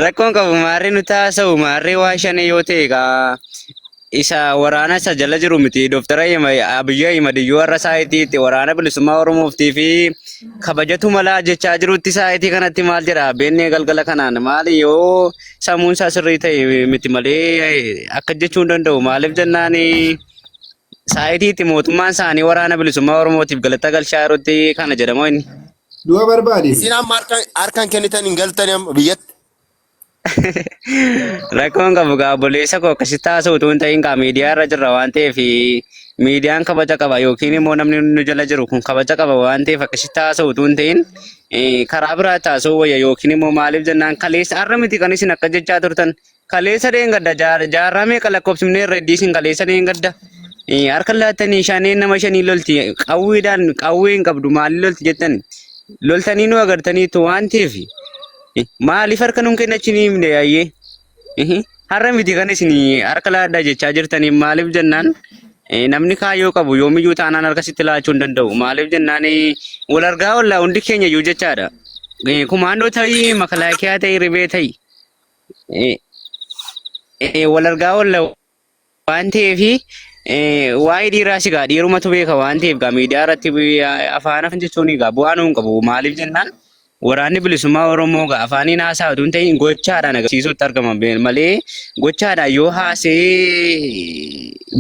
Rakkoon qabu maarree nuti haasa'u maarree waa shanee yoo ta'e egaa isa waraana isa jala jiru miti Dooktara Abiyyi Ahimad iyyuu har'a saayitii waraana bilisummaa Oromooftii fi kabajatu malaa jechaa jirutti saayitii kanatti maal jedha beennee galgala kanaan maali yoo sammuun isaa sirrii ta'e miti malee akka jechuu hin danda'u maaliif jennaan saayitiitti mootummaan isaanii waraana bilisummaa Oromootiif galata galchaa jirutti kana jedhamoo inni. Du'a barbaade. Isin amma harkan kennitan hin galtani amma biyyatti. Rakkoon qabu gaa obboleessa koo akkasitti haasa'u utuu hin ta'in gaa miidiyaa irra jirra waan ta'eef miidiyaan kabaja qaba yookiin immoo namni nu jala jiru kun kabaja qaba waan ta'eef akkasitti haasa'u utuu hin ta'in karaa biraatti haasa'uu wayya yookiin immoo maaliif jennaan kaleessa har'a miti kan isin akka jechaa turtan kaleessa dheengadda jaarraa meeqa lakkoofsifnee irra iddii isin kaleessa dheengadda harka laattanii shaneen nama shanii lolti qawweedhaan qawwee hin qabdu maaliin lolti jettan loltanii nu agartaniitu waan ta'eef Maaliif harka nun kennachuu hin himne yaayyee? Har'a miti kan isin harka laadhaa jechaa jirtaniif maaliif jennaan namni kaayyoo qabu yoomiyyuu taanaan harka sitti laachuu hin danda'u. Maaliif jennaan wal argaa ollaa hundi keenya iyyuu jechaadha. Kumaandoo ta'ii makalaakiyaa ta'ii ribee ta'ii wal argaa olla waan ta'eef waa'ee dhiiraa si gaa dhiirumatu beeka waan ta'eef gaa miidiyaa irratti afaan afan jechuun gaa bu'aa nuun qabu maaliif jennaan waraanni bilisummaa Oromoo gaa afaaniin haasaa utuu hin ta'in gochaadhaan agarsiisuutti argama malee gochaadhaan yoo haasee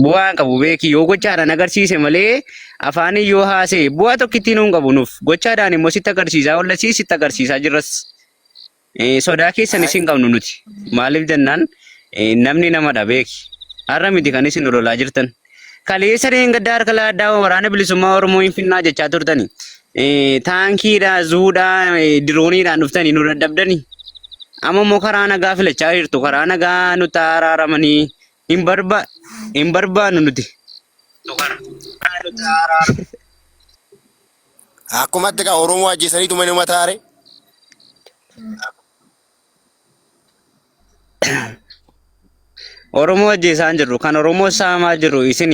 bu'aa hin qabu beeki yoo gochaadhaan agarsiise malee afaaniin yoo haasee bu'aa tokkittiin nuun qabu nuuf gochaadhaan immoo sitti agarsiisaa ollasii sitti agarsiisaa jirras. Sodaa keessan isin qabnu nuti. Maaliif jennaan namni namadha beeki. Har'a miti kan isin lolaa jirtan. Kaleessa dheengaddaa harka laaddaa waraana bilisummaa Oromoo hin finnaa jechaa turtani. Taankiidha, zuudhaa, dirooniidhaan dhuftanii nu dadhabdani. Amma immoo karaa nagaa filachaa jirtu. Karaa nagaa nutti araaramanii hin barba hin barbaannu nuti. Akkumatti kaa Oromoo ajjeesaniituma nama taare. Oromoo ajjeesaa hin jirru. Kan Oromoo saamaa jiru isin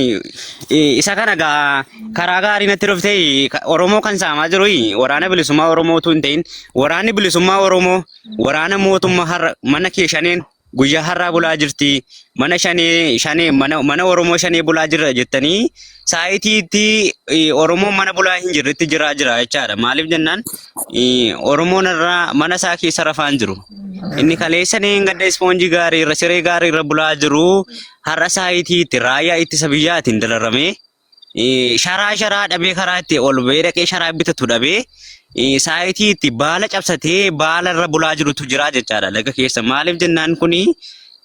isa kana gaa karaa gaarii natti dhuftee Oromoo kan saamaa jiru waraana bilisummaa Oromoo utuu hin ta'in waraanni bilisummaa Oromoo waraana mootummaa har'a mana kee shaneen guyyaa har'aa bulaa jirti mana shanee shanee mana mana Oromoo shanee bulaa jirra jettanii saayitiitti Oromoon mana bulaa hin jirretti jiraa jira jechaadha. Maaliif jennaan Oromoon irraa mana isaa keessa rafaa hin jiru. Inni kaleessa gadda ispoonjii gaarii irra siree gaarii irra bulaa jiru har'a saayitiitti raayyaa ittisa biyyaatiin dararamee sharaa sharaa dhabee karaa itti ol ba'ee dhaqee sharaa bitatu dhabee saayitii itti baala cabsatee baala irra bulaa jirutu jira jechaadha laga keessa. Maaliif jennaan kuni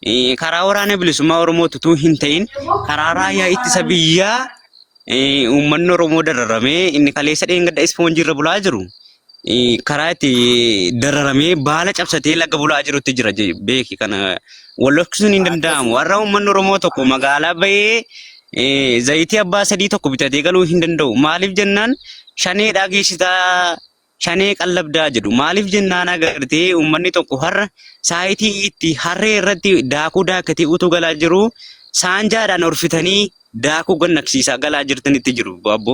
Karaa waraana bilisummaa Oromoo utuu hin ta'in karaa raayyaa ittisa biyyaa uummanni Oromoo dararamee inni kaleessa dheengadda ispoonjii irra bulaa jiru karaa itti dararamee baala cabsatee laga bulaa jirutti jira beeki kana wal dhoksuun hin danda'amu. Har'a uummanni Oromoo tokko magaalaa bahee zayitii abbaa sadii tokko bitatee galuu hin danda'u. Maaliif jennaan shaneedhaa geessitaa shanee qallabdaa jedhu. Maaliif jennaan agartee uummanni tokko har'a saayitii itti harree irratti daakuu daakatee utuu galaa jiru saanjaadhaan horfitanii daakuu gannaqsiisaa galaa jirtanitti jiru abbo.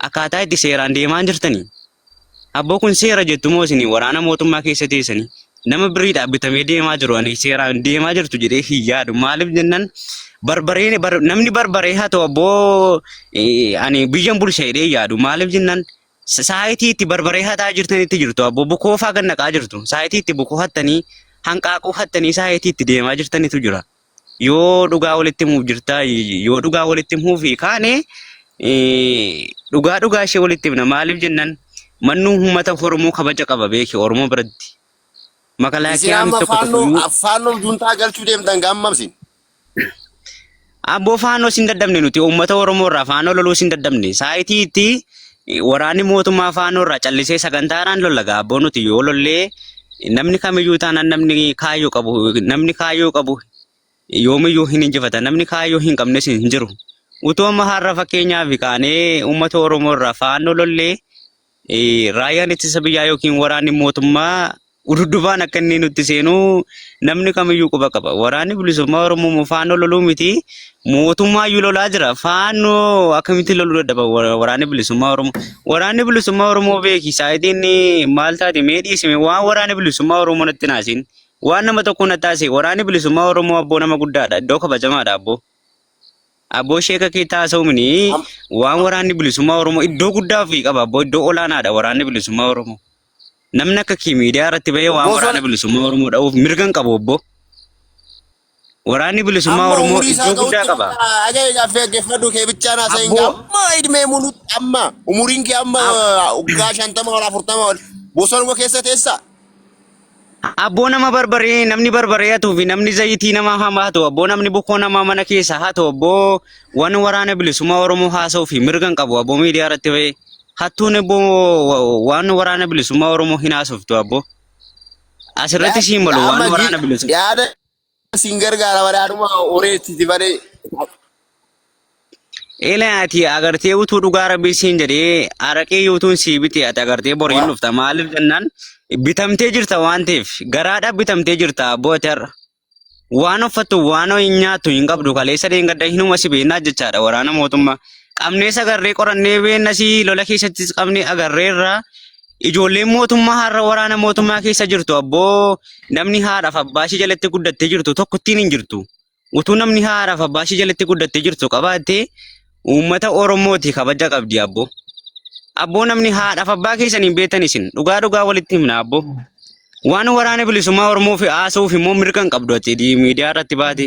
Akkaataa itti seeraan deemaa jirtanii. Abboo kun seera jettu moo isin waraana mootummaa keessa teessanii nama biriidhaan bitamee deemaa jiru ani seeraan deemaa jirtu jedhee hin yaadu. Maaliif jennaan barbaree namni barbaree haa ta'u abboo ani biyyan bulcha jedhee hin yaadu. Maaliif jennaan saayitii itti barbaree hataa jirtanitti jirtu abboo bukoo faa gad naqaa jirtu. Saayitii itti bukoo hattanii hanqaaquu hattanii saayitii itti deemaa jirtanitu jira. Yoo dhugaa walitti himuuf jirta yoo dhugaa walitti himuuf kaane dhugaa dhugaa ishee walitti himna. Maaliif jennaan manni uummata Oromoo kabaja qaba beeki Oromoo biratti. Isin Makalaakiyaan amma tokko tokko faannoo iyyuu faannoo juntaa galchuu deemtan gammamsin. Abboo faannoo sin daddabne nuti uummata Oromoo irraa faannoo loluu sin daddabne. Saayitii itti waraanni mootummaa faannoo irraa callisee sagantaadhaan lolla gaa abboo nuti yoo lollee namni kamiyyuu taanaan namni kaayyoo qabu namni kaayyoo qabu yoomiyyuu hin injifata namni kaayyoo hin qabnes hin jiru. Utuu amma har'a fakkeenyaaf kaanee uummata Oromoo irraa faannoo lollee raayyaan ittisa biyyaa yookiin waraanni mootummaa ududdubaan akka inni nutti seenu namni kamiyyuu quba qaba. Waraanni bilisummaa Oromoo immoo faannoo loluu miti mootummaa iyyuu lolaa jira. Faannoo akkamitti loluu dadhaba waraanni bilisummaa Oromoo. Waraanni bilisummaa Oromoo beeki saayitiin maal taate mee dhiisime waan waraanni bilisummaa Oromoo natti naasin waan nama tokko natti taase waraanni bilisummaa Oromoo abboo nama guddaadha iddoo kabajamaadha abboo. Abboo sheeka kee taasa'u mini waan waraanni bilisummaa Oromoo iddoo guddaa ofii qaba abboo iddoo olaanaadha waraanni bilisummaa Oromoo. Namni akka kee miidiyaa irratti bahee waan waraana Bosona bilisummaa Oromoo dha'uuf mirga hin qabu obbo. Waraanni bilisummaa amma Oromoo umurii isaa iddoo guddaa ga'utti qaba. ajaa'iba gaaffii dhaggeeffadhu kee bichaan haasa'in Abboo amma idmee mulutti amma umuriin kee amma waggaa 50 ol 40 ol bosonuma keessa teessa. Abboo nama barbaree namni barbaree hatuu fi namni zayitii nama hamaa hatu abboo namni bukoo namaa mana keessa hatu abboo waan waraana bilisummaa Oromoo haasa'uu fi mirga hin qabu abboo miidiyaa irratti bahee hattuun abboo waan waraana bilisummaa Oromoo hin haasoftu abboo asirratti siin malu waan Amma waraana bilisummaa. yaada siin gargaara badhaadhuma oreettiti malee. Ela ati agartee utuu dhugaa rabbii siin jedhee araqee yuutuun sii bite ati agartee boriin dhufta maaliif jennaan bitamtee jirta waan ta'eef garaadhaa bitamtee jirta abboo ati har'a. Waan uffattu waan hin nyaattu hin qabdu kaleessa dheengadda hinuma si beennaa jechaadha waraana mootummaa. Qabnee sagarree qorannee beennasii lola keessattis qabnee agarreerra ijoolleen mootummaa har'a waraana mootummaa keessa jirtu abboo namni haadhaaf abbaa ishee jalatti guddattee jirtu tokkottiin hin jirtu. Utuu namni haadhaaf abbaa ishee jalatti guddattee jirtu qabaatte uummata Oromooti kabaja qabdi abboo. Abboo namni haadhaaf abbaa keessan hin beektan isin dhugaa dhugaa walitti himna abboo. Waan waraana bilisummaa Oromoo fi haasa'uuf immoo mirga hin qabdu ati miidiyaa irratti baate.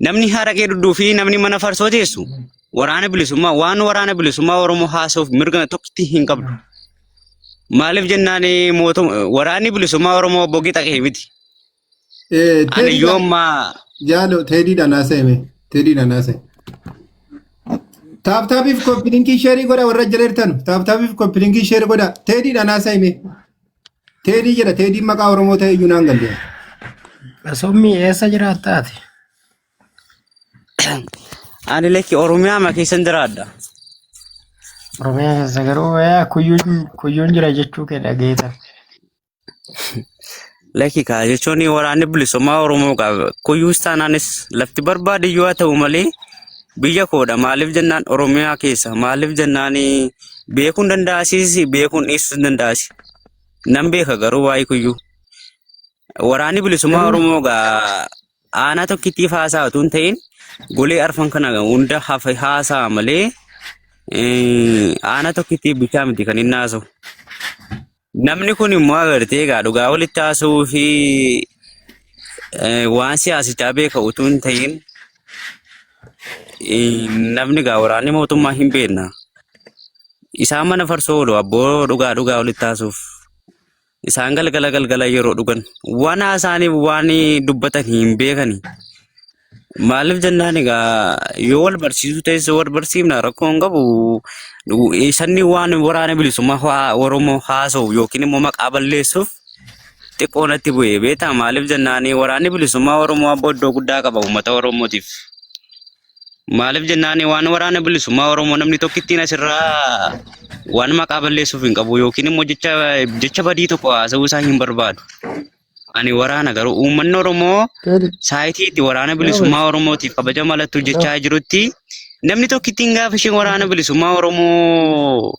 Namni haraqee dudduu fi namni mana farsoo teessu waraana bilisummaa waan waraana bilisummaa Oromoo haasa'uuf mirga tokkotti hin qabdu. Maaliif jennaan waraanni bilisummaa Oromoo obbo Gixa kee miti. Ani yoo ammaa Jaalo teediidhaan haasa'e teediidhaan haasa'e. Taaptaapiif koppilinkii sheerii godha warra jala jirtan taaptaapiif koppilinkii sheerii godha teediidhaan haasa'e. Teedii jedha teediin maqaa Oromoo ta'e iyyuu naan galle. Summii eessa jiraatta ati? Ani lakki Oromiyaa ma keessan jiraadha. Oromiyaa keessa garuu yaa kuyyuun kuyyuun jira jechuu kee dhageetan. Lakki kaa jechuun waraanni bilisummaa Oromoo qaba. Kuyyuus taanaanis lafti barbaade iyyuu haa ta'u malee biyya koodha. Maaliif jennaan Oromiyaa keessa maaliif jennaan beekuun danda'asis beekuun dhiisuus hin danda'asi. Nan beeka garuu waa'ee kuyyuu. Waraanni bilisummaa Oromoo gaa aanaa tokkittiif haasaa utuu hin ta'in golee arfan kana hunda hafe haasaa malee aanaa tokkittiif bichaa miti kan inni haasa'u. Namni kun immoo agartee egaa dhugaa walitti haasa'uu fi waan siyaasichaa beeka utuu hin ta'in namni egaa waraanni mootummaa hin beekna. Isaan mana farsoo oolu abboo dhugaa dhugaa walitti haasa'uuf. Isaan galgala galgala yeroo dhugan waan haasa'aniif waan dubbatan hin beekani. Maaliif jennaan egaa yoo wal barsiisuu ta'es wal barsiifna rakkoo hin qabu. Sanni waan waraana bilisummaa Oromoo haasa'u yookiin immoo maqaa balleessuuf xiqqoo natti bu'e beektaa maaliif jennaan waraanni bilisummaa Oromoo abboo iddoo guddaa qaba uummata Oromootiif. Maaliif jennaan waan waraana bilisummaa Oromoo namni tokkittiin asirraa waan maqaa balleessuuf hin qabu yookiin immoo jecha jecha badii tokko haasa'uu isaa hin barbaadu. Ani waraana garuu uummanni Oromoo saayitii itti waraana bilisummaa Oromootiif kabaja malattu jechaa jirutti namni tokkittiin gaafa isheen waraana bilisummaa Oromoo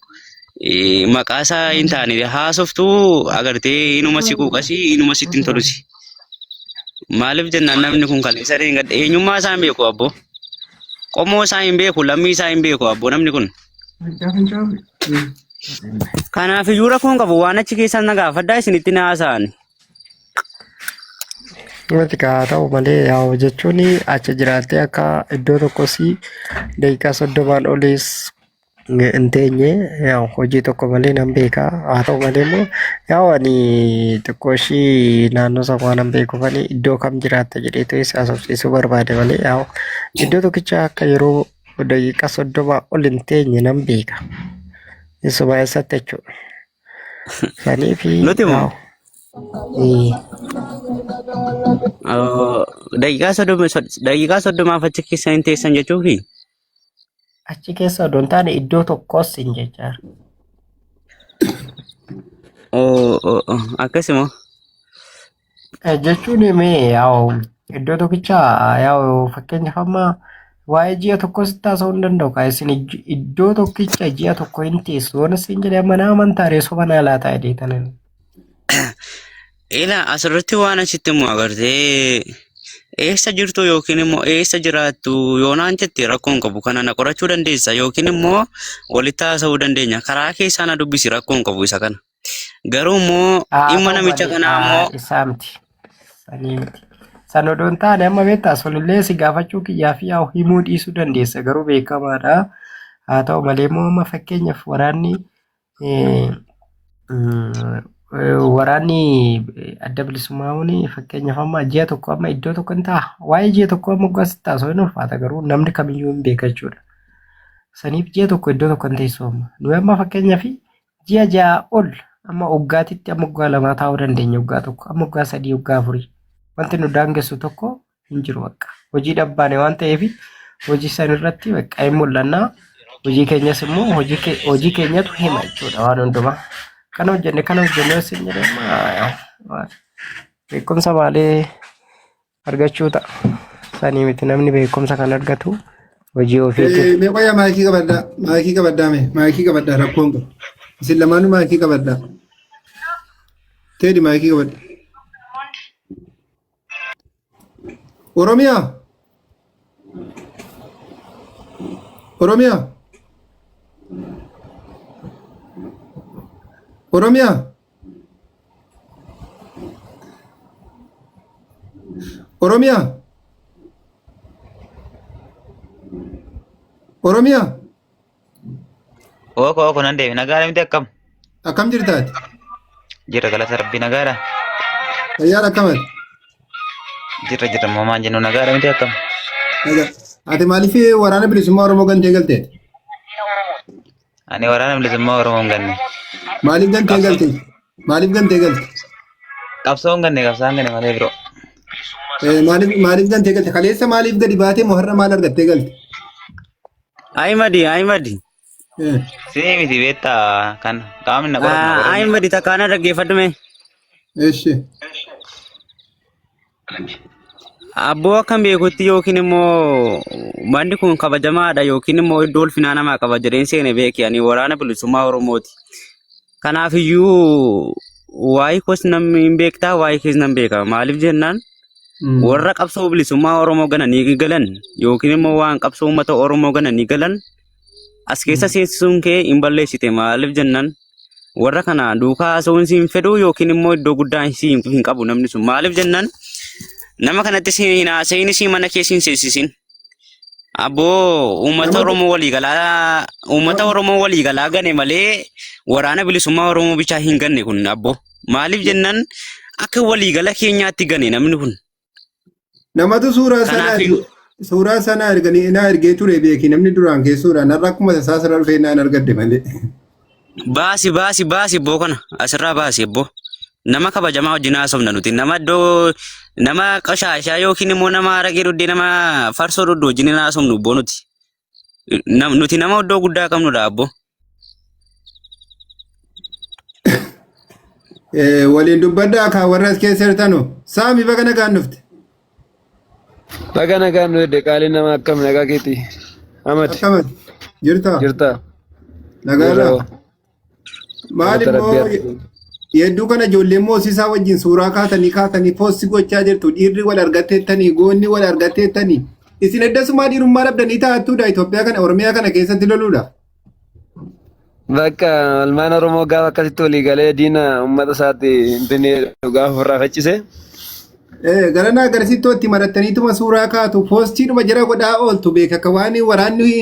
maqaa isaa hin taane haasoftu agartee inuma si quuqasi inuma sitti hin tolusi. Maaliif jennaan namni kun kaleessa dheengadda eenyummaa isaa hin beeku abbo. Qomoo isaa hin beeku lammii isaa hin beeku abbo namni kun. Kanaaf iyyuu rakkoon qabu waan achi keessaa na gaafadhaa isinitti na haasa'an. Miti haa ta'u malee yaa'u jechuun achi jiraattee akka iddoo tokkos daqiiqaa 30n olis hin teenye yaa'u hojii tokko malee nan beeka. Haa ta'u malee immoo yaa'u ani xiqqoo ishii naannoo sana waan hin beekuuf ani iddoo kam jiraatta jedhee ta'e si haasofsiisuu barbaade malee yaa'u iddoo tokkicha akka yeroo daqiiqaa 30 ol hin teenye nan beeka. Isuma eessatti jechuudha. Saniif Nuti moo? yaa'u. eh, Daqiiqaa 30 daqiiqaa 30f achi keessa hin teessan jechuufi? Achi keessa odoo hin taane iddoo tokkos hin jechaa. Oo, oo, oo, akkasuma. Jechuun mee yaa'u iddoo tokkicha yaa'u fakkeenyaaf amma waa'ee ji'a tokkos itti haasa'uu hin danda'u kaa isin iddoo tokkicha ji'a tokko hin teessu waan isin jedhe amma naa amantaa ree soba naa laataa jedhee tanan. Ila asirratti waan asitti immoo agartee eessa jirtu yookiin immoo eessa jiraattu yoo naan jette rakkoo hin qabu kana na qorachuu dandeessa yookiin immoo walitti haasa'uu dandeenya karaa keessaa na dubbisi rakkoo hin qabu isa kana. Garuu immoo Haa dhimma ta'u namicha malee kanaa immoo isaa miti. Sanii miti. San odoo hin taane amma beektaa sunillee si gaafachuu kiyyaa fi yaa'u himuu dhiisuu dandeessa garuu beekamaadha. Haa ta'u malee immoo amma fakkeenyaaf waraanni eh, waraanni adda bilisummaa kun fakkeenyaaf amma ji'a tokko amma iddoo tokko hin ta'a. Waa'ee ji'a tokko amma gosa sitti haasa'u hin ulfaata garuu namni kamiyyuu hin beeka jechuudha. Saniif ji'a tokko iddoo tokko hin teessu amma. Nuyi amma fakkeenyaaf ji'a 6 ol amma waggaatitti amma waggaa lamaa taa'uu dandeenya waggaa tokko amma waggaa sadii waggaa afurii wanti nu daangessu tokko hin jiru bakka hojii dhabbaane waan ta'eef hojii san irratti bakka hin mul'annaa hojii keenyas immoo hojii keenyatu hima jechuudha waan hundumaa kana hojjenne kana hojjenne yoo isin jedhe amma beekumsa maalee argachuu ta'a. Sanii miti namni beekumsa kan argatu hojii ofiitiin. Mee qoyaa maayikii qabadhaa. Maayikii qabadhaa mee. Maayikii qabadhaa rakkoon qabu. Isin lamaanuu maayikii qabadhaa. Teedi maayikii qabadha. Oromiyaa. Oromiyaa. Oromiyaa. Oromiyaa. Oromiyaa. Ooko ooko nan deebi nagaadha miti akkam Akkam jirtaati? jirra galata rabbii nagaadha Fayyaadha akkamati? jirra jirra moomaan jennu nagaadha miti akkam Nagaa. Ati maaliif waraana bilisummaa Oromoo gantee galteeti? Ani waraana bilisummaa Oromoo hin ganne. Maaliif gantee Qabsoo galte? Maaliif gantee galte? qabsoo hin ganne qabsoo hin ganne malee biroo. Maaliif gantee galte? Kaleessa maaliif gadi baatee moo har'a maal argattee galte? Ahimadi Ahimadi. Sii miti beektaa kan qaamni na qoratu na qoratu. Ahimadi takkaana dhaggeeffadhu mee. Eshi. Abboo akkan beekutti yookiin immoo manni kun kabajamaadha yookiin immoo iddoo ulfinaa namaa qaba jedheen seene beeki ani waraana bilisummaa Oromooti. Kanaaf iyyuu waa'ee koos namni hin beektaa waa'ee kees nan beeka maaliif jennaan warra qabsoo bilisummaa Oromoo gananii galan yookiin immoo waan qabsoo uummata Oromoo gananii galan as keessa seensisuun kee hin balleessite maaliif jennaan warra kana duukaa haasa'uun si hin fedhu yookiin immoo iddoo guddaa si hin qabu namni sun maaliif jennaan nama kanatti si hin haasa'in si mana kee si hin seensisiin. Abboo uummata Nama Oromoo waliigalaa uummata Oromoo waliigalaa gane malee waraana bilisummaa Oromoo bichaa hin ganne kun abboo maaliif jennaan akka waliigala keenyaatti gane namni kun. Namatu suuraa Kanaaf sanaati. iyyuu Suuraa isaa naa erganii naa ergee ture beeki namni duraan keessoodhaan har'a akkuma tasaa sirra dhufee naan argadde malee. Baasi baasi baasi ibboo kana asirraa baasi ibboo. Nama kabajamaa wajjin haasofna nuti nama iddoo nama qashaashaa yookiin immoo nama araqee dhuddee nama farsoo dhuddu wajjin hin haasofnu ibboo nuti. Nuti nama iddoo guddaa qabnudha abboo. Waliin dubbadhaa kaa warra as keessa jirtanu. Saami baga nagaan dhufte. Baga nagaan nu hedde qaaliin nama akkam nagaa keeti. Ahmad Akkamati? Jirtaa? jirtaa? Nagaarraa? Jirra. Maal Galata immoo Rabbii arginu. yedduu kana ijoolleen moosisaa wajjin suuraa kaatanii kaatanii poosti gochaa jirtu. Dhiirri wal argatteettanii goonni wal argatteettanii. Isin eddasumaa dhiirummaa dhabdanii taa'attuudha Itoophiyaa kana Oromiyaa kana keessatti loluudha. Bakka ilmaan Oromoo gaafa akkasitti walii galee diina uummata isaatti hin gaafa ofirraa faccise. Garanaa garasittoo itti marattaniituma suuraa kaatu poostiidhuma jara godhaa ooltu beeka akka waan waraanni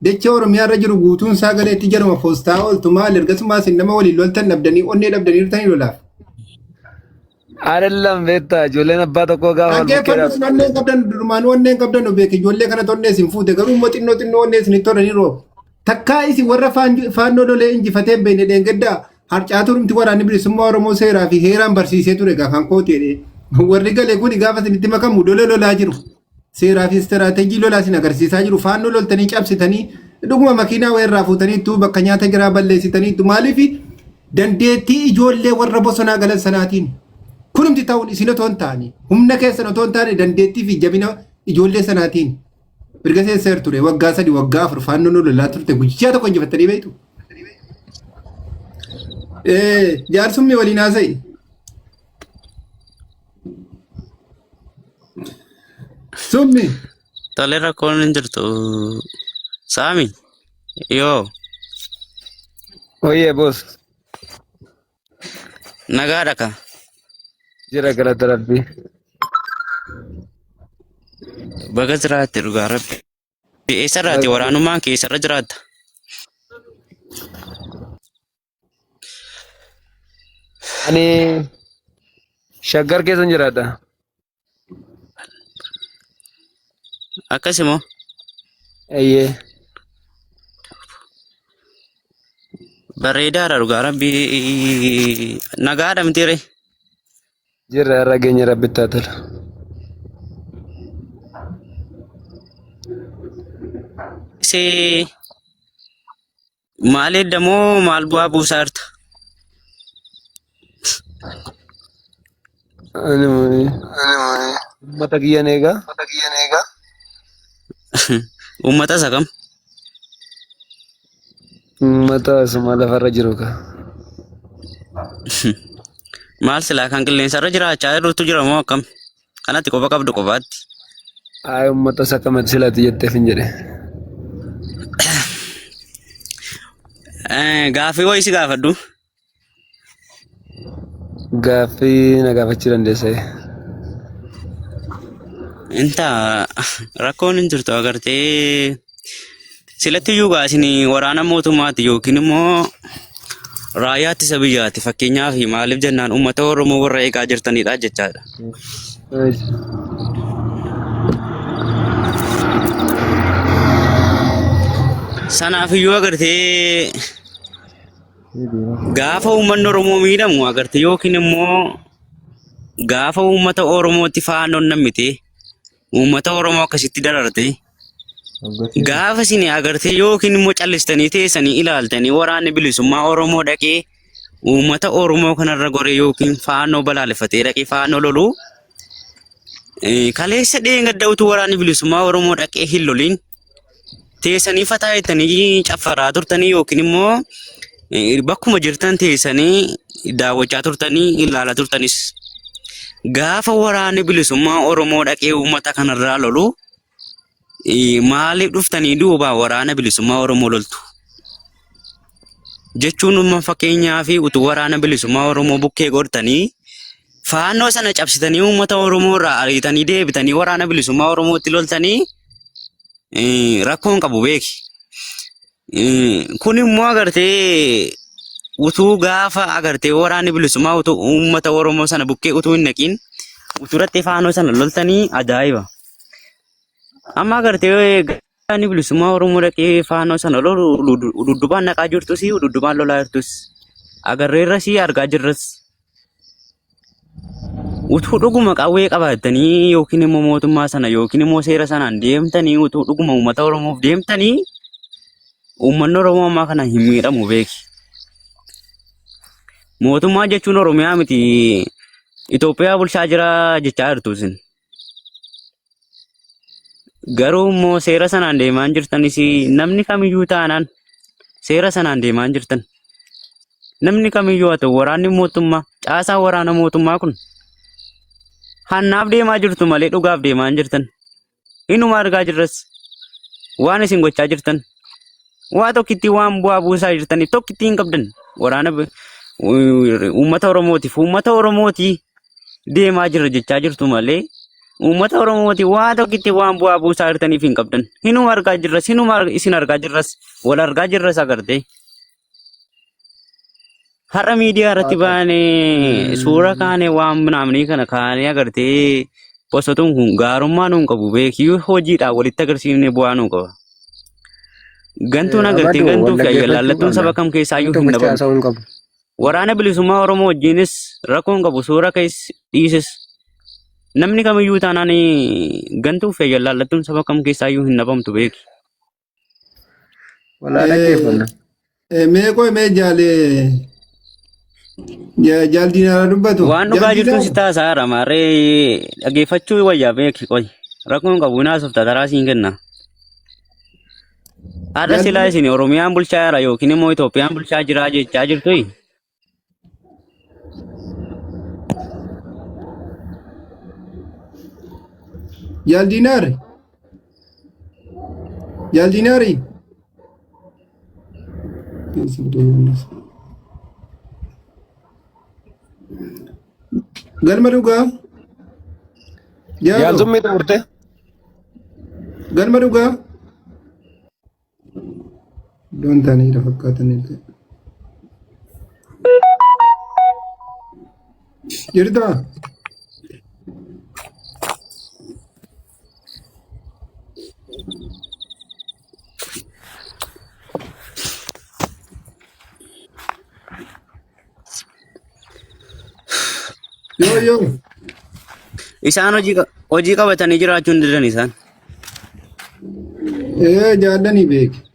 dachee Oromiyaa irra jiru guutuun isaa galeetti jaruma poostaa ooltu maal ergasumaa isin nama waliin loltan dhabdanii onnee dhabdanii jirtanii lolaaf. Adellam beektaa ijoolleen abbaa tokkoo gaafa wal bukkee Dhaggeeffadhu isin onnee hin qabdan durumaan onnee hin qabdan beek ijoollee kanatti onnee isin fuute garuu immoo xinnoo xinnoo onnee isin itti horanii roobu. Takkaa isin warra faannoo lolee injifatee hin beekne dheengaddaa harcaa turumti waraanni bilisummaa Oromoo seeraa fi heeraan barsiisee ture egaa kan kooti jedhee. Warri gale kuni gaafa isinitti makamu lola lolaa jiru. Seeraa fi istiraateejii lolaa isin agarsiisaa jiru. Faannoo loltanii cabsitanii dhuguma makiinaa wayirraa fuutaniittu bakka nyaata jiraa balleessitaniittu maaliif dandeettii ijoollee warra bosonaa galan sanaatiin kunumti ta'uun isin otoo hin taane humna keessan otoo hin taane dandeettii fi jabina ijoollee sanaatiin mirga seenseer ture waggaa 3 waggaa 4 faannoo nu lolaa turte guyyaa tokko injifattanii beektu. Jaarsummi waliin haasa'i. Summi. Tole rakkoon hin jirtu. Saami yoo Oyyee boos nagaadha ka. jira galata rabbii. Baga jiraatte dhugaa rabbi. Eessarraati waraanummaan kee eessarra jiraatta? Ani shaggar keessan jiraadha. Akkas immoo Eeyyee. bareedaadha dhugaa rabbi nagaadha miti ree. Jirra irra geenye rabbitti haa tolu. See Maal edda moo maal bu'aa buusaa jirta? Ani uummata kiyyan eegaa. Uummata isa kam? Uummata isuma lafarra jiru ka. Maal silaa kan qilleensarra jiraachaa jirutu jira moo akkam? Kanatti qofa qabdu qofaatti. Ayi uummata isa kamatti silati jetteef hin jedhe. Gaaffii wayii si gaafadhu. Gaaffii na gaafachuu dandeessa. Inta rakkoon hin jirtu agartee silatti iyyuu gaa isin waraana mootummaati yookiin immoo raayyaa ittisa biyyaati fakkeenyaaf maaliif jennaan uummata Oromoo warra eegaa jirtanidha jechaadha. Sanaaf iyyuu agartee gaafa uummanni Oromoo miidhamu agartee yookiin immoo gaafa uummata Oromootti faannoon nammite uummata Oromoo akkasitti dararte gaafa isin agartee yookiin immoo callistanii teessanii ilaaltanii waraanni bilisummaa Oromoo dhaqee uummata Oromoo kanarra goree yookiin faannoo balaaleffatee dhaqee faannoo loluu kaleessa dheengadda utuu waraanni bilisummaa Oromoo dhaqee hin loliin teessanii fataa jettanii caffaraa turtanii yookiin immoo bakkuma jirtan teessanii daawwachaa turtanii ilaalaa turtanis gaafa waraanni bilisummaa Oromoo dhaqee uummata kanarraa lolu maaliif dhuftanii duubaa waraana bilisummaa Oromoo loltu? Jechuun umma fakkeenyaa fi utuu waraana bilisummaa Oromoo bukkee gortanii faannoo sana cabsitanii uummata Oromoo irraa ariitanii deebitanii waraana bilisummaa Oromootti loltanii rakkoon qabu beeki. Kun immoo agartee utuu gaafa agartee waraanni bilisummaa utuu uummata Oromoo sana bukkee utuu hin naqiin utuu irratti faanoo sana loltanii ajaa'iba. Amma agartee waraanni bilisummaa Oromoo dhaqee faanoo sana lolu ududdubaan naqaa jirtus ududdubaan lolaa jirtus agarreerras argaa jirras. Utuu dhuguma qawwee qabaattanii yookiin immoo mootummaa sana yookiin immoo seera sanaan deemtanii utuu dhuguma uummata Oromoof deemtanii uummanni Oromoo ammaa kana hin miidhamu beeki. Mootummaa jechuun Oromiyaa miti Itoophiyaa bulchaa jira jechaa jirtu isin. Garuu immoo seera sanaan deemaa hin jirtanis namni kamiyyuu taanaan seera sanaan deemaa hin jirtan. Namni kamiyyuu haa ta'u waraanni mootummaa caasaan waraana mootummaa kun hannaaf deemaa jirtu malee dhugaaf deemaa hin jirtan. Inuma argaa jirras waan isin gochaa jirtan waa tokkitti waan bu'aa buusaa jirtaniif tokkitti hin qabdan waraana uummata Oromootiif uummata Oromootii deemaa jirra jechaa jirtu malee uummata Oromooti waa tokkitti waan bu'aa buusaa jirtaniif hin qabdan. Hinuma argaa jirras, hinuma isin argaa jirras, wal argaa jirras agartee. Har'a miidiyaa irratti baanee suura kaanee waan minaamnii kana kaanee agartee bosotuun kun gaarummaa nuun qabu beekii hojiidhaan walitti agarsiifnee bu'aa nuu qaba. Gantuun agartee Abaduu wal gantuu fi dhaggeeffachuu laallattuun qabna. saba kam keessaayyuu Namni hin tokkichi dhabamtu. haasa'uu hin qabu. Waraana bilisummaa Oromoo wajjinis rakkoo hin qabu suura kees dhiisis. Namni kamiyyuu taanaan gantuu fi laallattuun saba kam keessaayyuu hin dhabamtu beeki. Walaa dhaggeeffanna. Mee qoy mee jaalee jaal diinaara dubbatu. Waan dhugaa Jaal jirtuun diinaara. si taasisaa maarree dhaggeeffachuu wayyaa beeki qoy. Rakkoon hin qabu naasofta taraa siin kenna. Har'a Jaal silaa diinaara. isin Oromiyaan bulchaa jira yookiin immoo Itoophiyaan bulchaa jira jechaa jirtu. Jaal diinaari. Jaal diinaari. Galma dhugaa. Jaaloo. Jaaltummii xumurte. Galma dhugaa. Iddoon taanee fakkaatan illee. Jirtaa? Yoo yoo. Isaan hojii qabatanii jiraachuu hin didan isaan. Ee jaallanii beeki.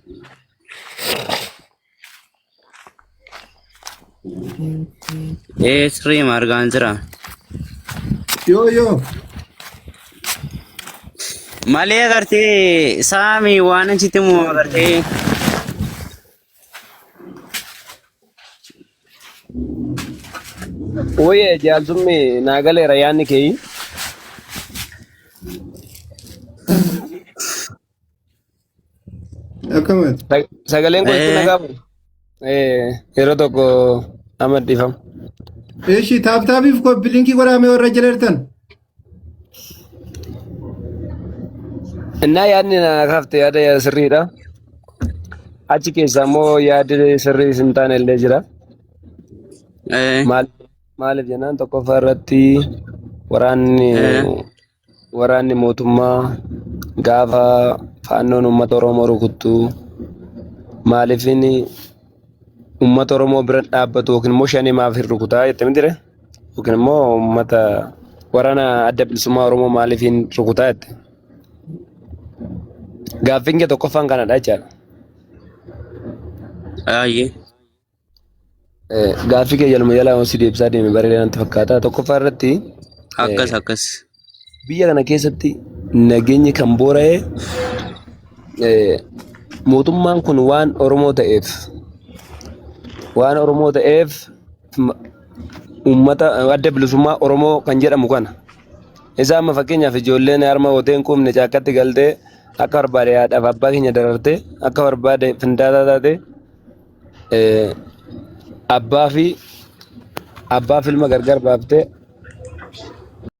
Ee sirrii argaan jira. Yoo yoo. Malee agartee saami waan achitti immoo agartee Wayye jaalsummi naa galeera yaadni kee. Akkamati? Sagaleen koo itti Eh. nagaamu. Yeroo tokko amma dhiifama. Eshi taap taapiif koppi linkii godhaamee warra jala jirtan. Innaa yaadni na kaafte yaada sirriidha. Achi keessa immoo yaadni sirrii hin taane illee jira. Maal maaliif jennaan tokkoffaa irratti waraanni waraanni mootummaa gaafa faannoon uummata Oromoo rukuttu maaliif inni uummata Oromoo bira dhaabbatu yookiin immoo shanee maaf hin rukutaa jette miti ree? Yookiin immoo uummata waraana adda bilisummaa Oromoo maaliif hin rukutaa jette? Gaaffiin kee tokkoffaan kanadha jechaadha. Ayyee. Gaaffii kee jaluma jalaa si deebisaa deeme bareedaa natti fakkaata. Tokkoffaa irratti Akkas akkas. biyya kana keessatti nageenyi kan boora'e mootummaan kun waan Oromoo ta'eef waan Oromoo ta'eef uummata adda bilisummaa Oromoo kan jedhamu kana. Isa amma fakkeenyaaf ijoolleen harma hootee hin quufne caakkatti galtee akka barbaade haadhaaf abbaa keenya darartee akka barbaade findaataa taate abbaa fi abbaa fi ilma gargar baaftee